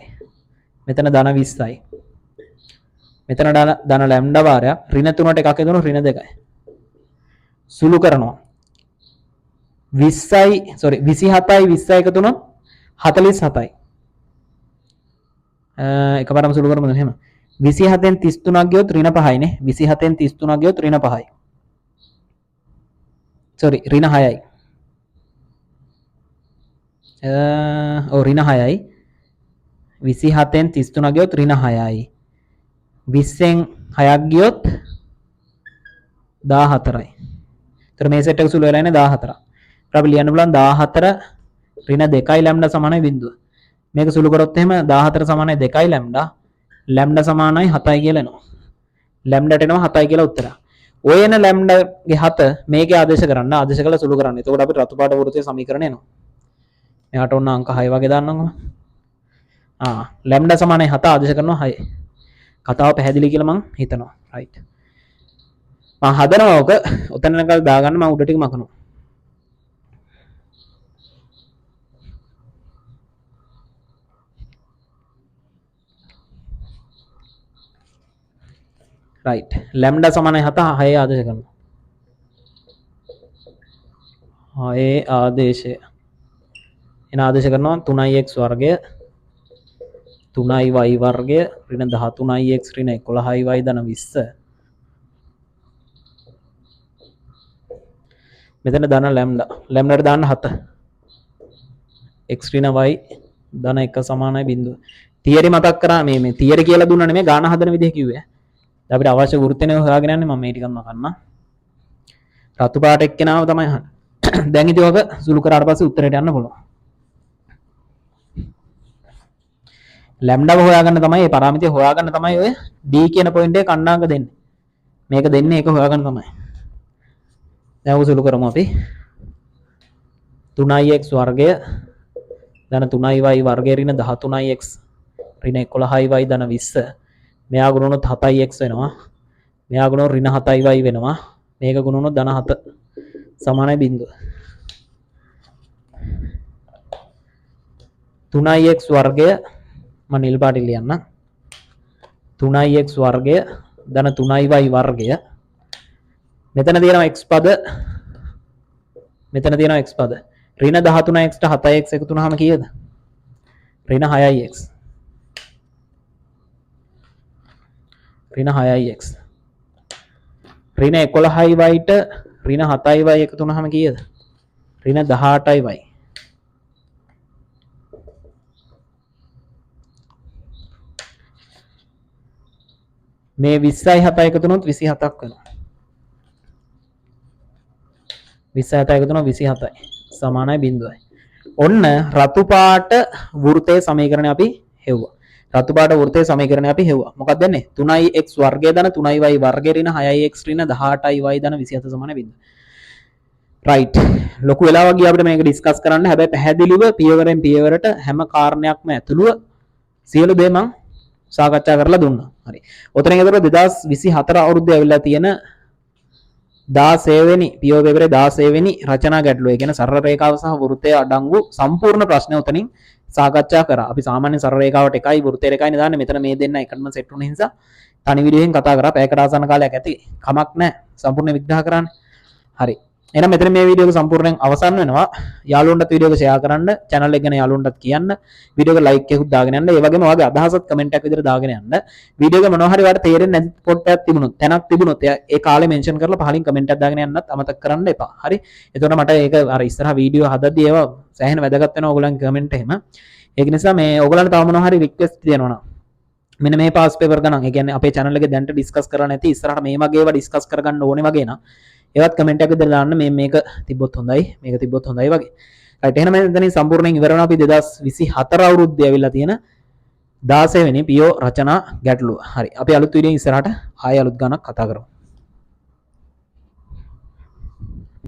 මෙතන ධන 20යි. මෙතන ධන ලැම්ඩා වාරයක් ඍණ 3ට එකක් එකතු වෙනවා, ඍණ 2යි. සුළු කරනවා. 20යි, සෝරි, 27යි 20යි එකතු වුණොත් 47යි. එකපාරම සුළු කරමුද එහෙම? 27න් 33ක් ගියොත් ඍණ 5යි නේ. 27න් 33ක් ගියොත් ඍණ 5යි. සෝරි, ඍණ 6යි. ඔව්, ඍණ 6යි. 27න් 33 ගියොත් ඍණ 6යි. 20න් 6ක් ගියොත් 14යි. ඒතර මේ සෙට් එක සුළු වෙලා ඉන්නේ 14ක්. ඒතර අපි ලියන්න පුළුවන් 14 ඍණ 2යි ලැම්ඩා සමානයි බිංදුව. මේක සුළු කරොත් එහෙම 14 සමානයි 2යි ලැම්ඩා, ලැම්ඩා සමානයි 7යි කියලා එනවා. ලැම්ඩාට එනවා 7යි කියලා උත්තරයක්. ඔය එන ලැම්ඩාගේ 7 මේකේ ආදේශ කරන්න, ආදේශ කරලා සුළු කරන්න. එතකොට අපිට රතු පාට වෘත්තයේ සමීකරණය එනවා. මෙයාට ඔන්න අංක 6 වගේ දාන්නම්කෝ. ලැම්ඩා සමානයි 7 ආදේශ කරනවා 6. කතාව පැහැදිලි කියලා මං හිතනවා. රයිට්. මං හදනවා ඔක. ඔතන යනකල් දාගන්න මං උඩ ටික මකනවා. රයිට්. ලැම්ඩා සමානයි 7 6 ආදේශ කරනවා. 6 ආදේශය. එන ආදේශ කරනවා 3x වර්ගය 3y වර්ගය ඍණ 13x ඍණ 11y ධන 20. මෙතන ධන ලැම්ඩා. ලැම්ඩාට දාන්න 7. x ඍණ y ධන 1 සමානයි බිංදුව. තියරි මතක් කරා මේ තියරි කියලා දුන්නා නෙමෙයි ගාන හදන විදිහ කිව්වේ. දැන් අපිට අවශ්‍ය වෘත්තනේ හොයාගෙන යන්නේ මම මේ ටිකක් මකන්න. රතු පාට එක්කෙනාව තමයි අහන්නේ. දැන් ඉතින් ඔක සුළු කරාට පස්සේ උත්තරයට යන්න පුළුවන්. ලැම්ඩාව හොයාගන්න තමයි මේ පරාමිතිය හොයාගන්න තමයි ඔය D කියන පොයින්ට් එක කණ්ණාංග දෙන්නේ. මේක දෙන්නේ ඒක හොයාගන්න තමයි. දැන් ඔක සුළු කරමු අපි. 3x වර්ගය ධන 3y වර්ගය ඍණ 13x ඍණ 11y ධන 20. මෙයා ගුණ වුණොත් 7x වෙනවා. මෙයා ගුණ වුණොත් ඍණ 7y වෙනවා. මේක ගුණ වුණොත් ධන 7 සමානයි බිංදුව. 3x වර්ගය මම නිල් පාටින් ලියන්නම්. 3x වර්ගය ධන 3y වර්ගය. මෙතන තියෙනවා x පද. මෙතන තියෙනවා x පද. ඍණ 13x ට 7x එකතු වුණාම කීයද? ඍණ 6x. ඍණ 6x. ඍණ 11y ට ඍණ 7y එකතු වුණාම කීයද? ඍණ 18y. මේ 20යි 7යි එකතු වුණොත් 27ක් වෙනවා. 20යි 7යි එකතු වුණොත් 27යි සමානයි බිංදුවයි. ඔන්න රතු පාට වෘත්තයේ සමීකරණය අපි හෙව්වා. රතු පාට වෘත්තයේ සමීකරණය අපි හෙව්වා. මොකක්ද දෙන්නේ? 3x වර්ගය ධන 3y වර්ගය ඍණ 6x ඍණ 18y ධන 27 සමානයි බිංදුව. රයිට්. ලොකු වෙලාවක් ගියා අපිට මේක ඩිස්කස් කරන්න. හැබැයි පැහැදිලිව පියවරෙන් පියවරට හැම කාරණයක්ම ඇතුළුව සියලු දේ මං සාකච්ඡා කරලා දුන්නා. හරි. ඔතනින් එතකොට 2024 අවුරුද්දේ ඇවිල්ලා තියෙන 16 වෙනි PO පේපරේ 16 වෙනි රචනා ගැටලුව. ඒ කියන්නේ සරල රේඛාව සහ වෘත්තය අඩංගු සම්පූර්ණ ප්‍රශ්නය ඔතනින් සාකච්ඡා කරා. අපි සාමාන්‍ය සරල රේඛාවට එකයි වෘත්තයට එකයි නේ දාන්නේ. මෙතන මේ දෙන්න එකටම සෙට් වුණ නිසා තනි වීඩියෝ එකෙන් කතා කරා. පැයකට ආසන්න කාලයක් ඇති. කමක් නැහැ. සම්පූර්ණ විග්‍රහ කරන්න. හරි. එහෙනම් මෙතන මේ වීඩියෝ එක සම්පූර්ණයෙන් අවසන් වෙනවා. යාළුවන්ටත් වීඩියෝ එක ෂෙයා කරන්න, චැනල් එක ගැන යාළුවන්ටත් කියන්න, වීඩියෝ එක ලයික් එකකුත් දාගෙන යන්න. ඒ වගේම ඔයාගේ අදහසත් කමෙන්ට් එකක් විදිහට දාගෙන යන්න. වීඩියෝ එක මොනවා හරි ඔයාලට තේරෙන්නේ නැති පොට් එකක් තිබුණොත්, තැනක් තිබුණොත් ඒ කාලේ මෙන්ෂන් කරලා පහලින් කමෙන්ට් එකක් දාගෙන යන්නත් අමතක කරන්න එපා. හරි. එතකොට මට ඒක අර ඉස්සරහ වීඩියෝ හදද්දී ඒවා සෑහෙන වැදගත් වෙනවා ඔයගොල්ලන්ගේ කමෙන්ට් එහෙම. ඒක නිසා මේ ඔයගොල්ලන්ට තව මොනවා හරි රික්වෙස්ට් තියෙනවා නම් මෙන්න මේ පාස් පේපර් ගණන්, ඒ කියන්නේ අපේ චැනල් එකේ දැනට ඩිස්කස් කරලා නැති ඉස්සරහට මේ වගේ ඒවා ඩිස්කස් කරගන්න ඕනේ වගේ නම් ඒවත් කමෙන්ට් එකක් විතර දාන්න. මේක තිබ්බොත් හොඳයි, මේක තිබ්බොත් හොඳයි වගේ. රයිට්. එහෙනම් මෙතනින් සම්පූර්ණයෙන් ඉවර වෙනවා අපි 2024 අවුරුද්දේ ඇවිල්ලා තියෙන 16 වෙනි PO රචනා ගැටලුව. හරි. අපි අලුත් වීඩියෝ ඉස්සරහට ආයෙ අලුත් ගණක් කතා කරමු.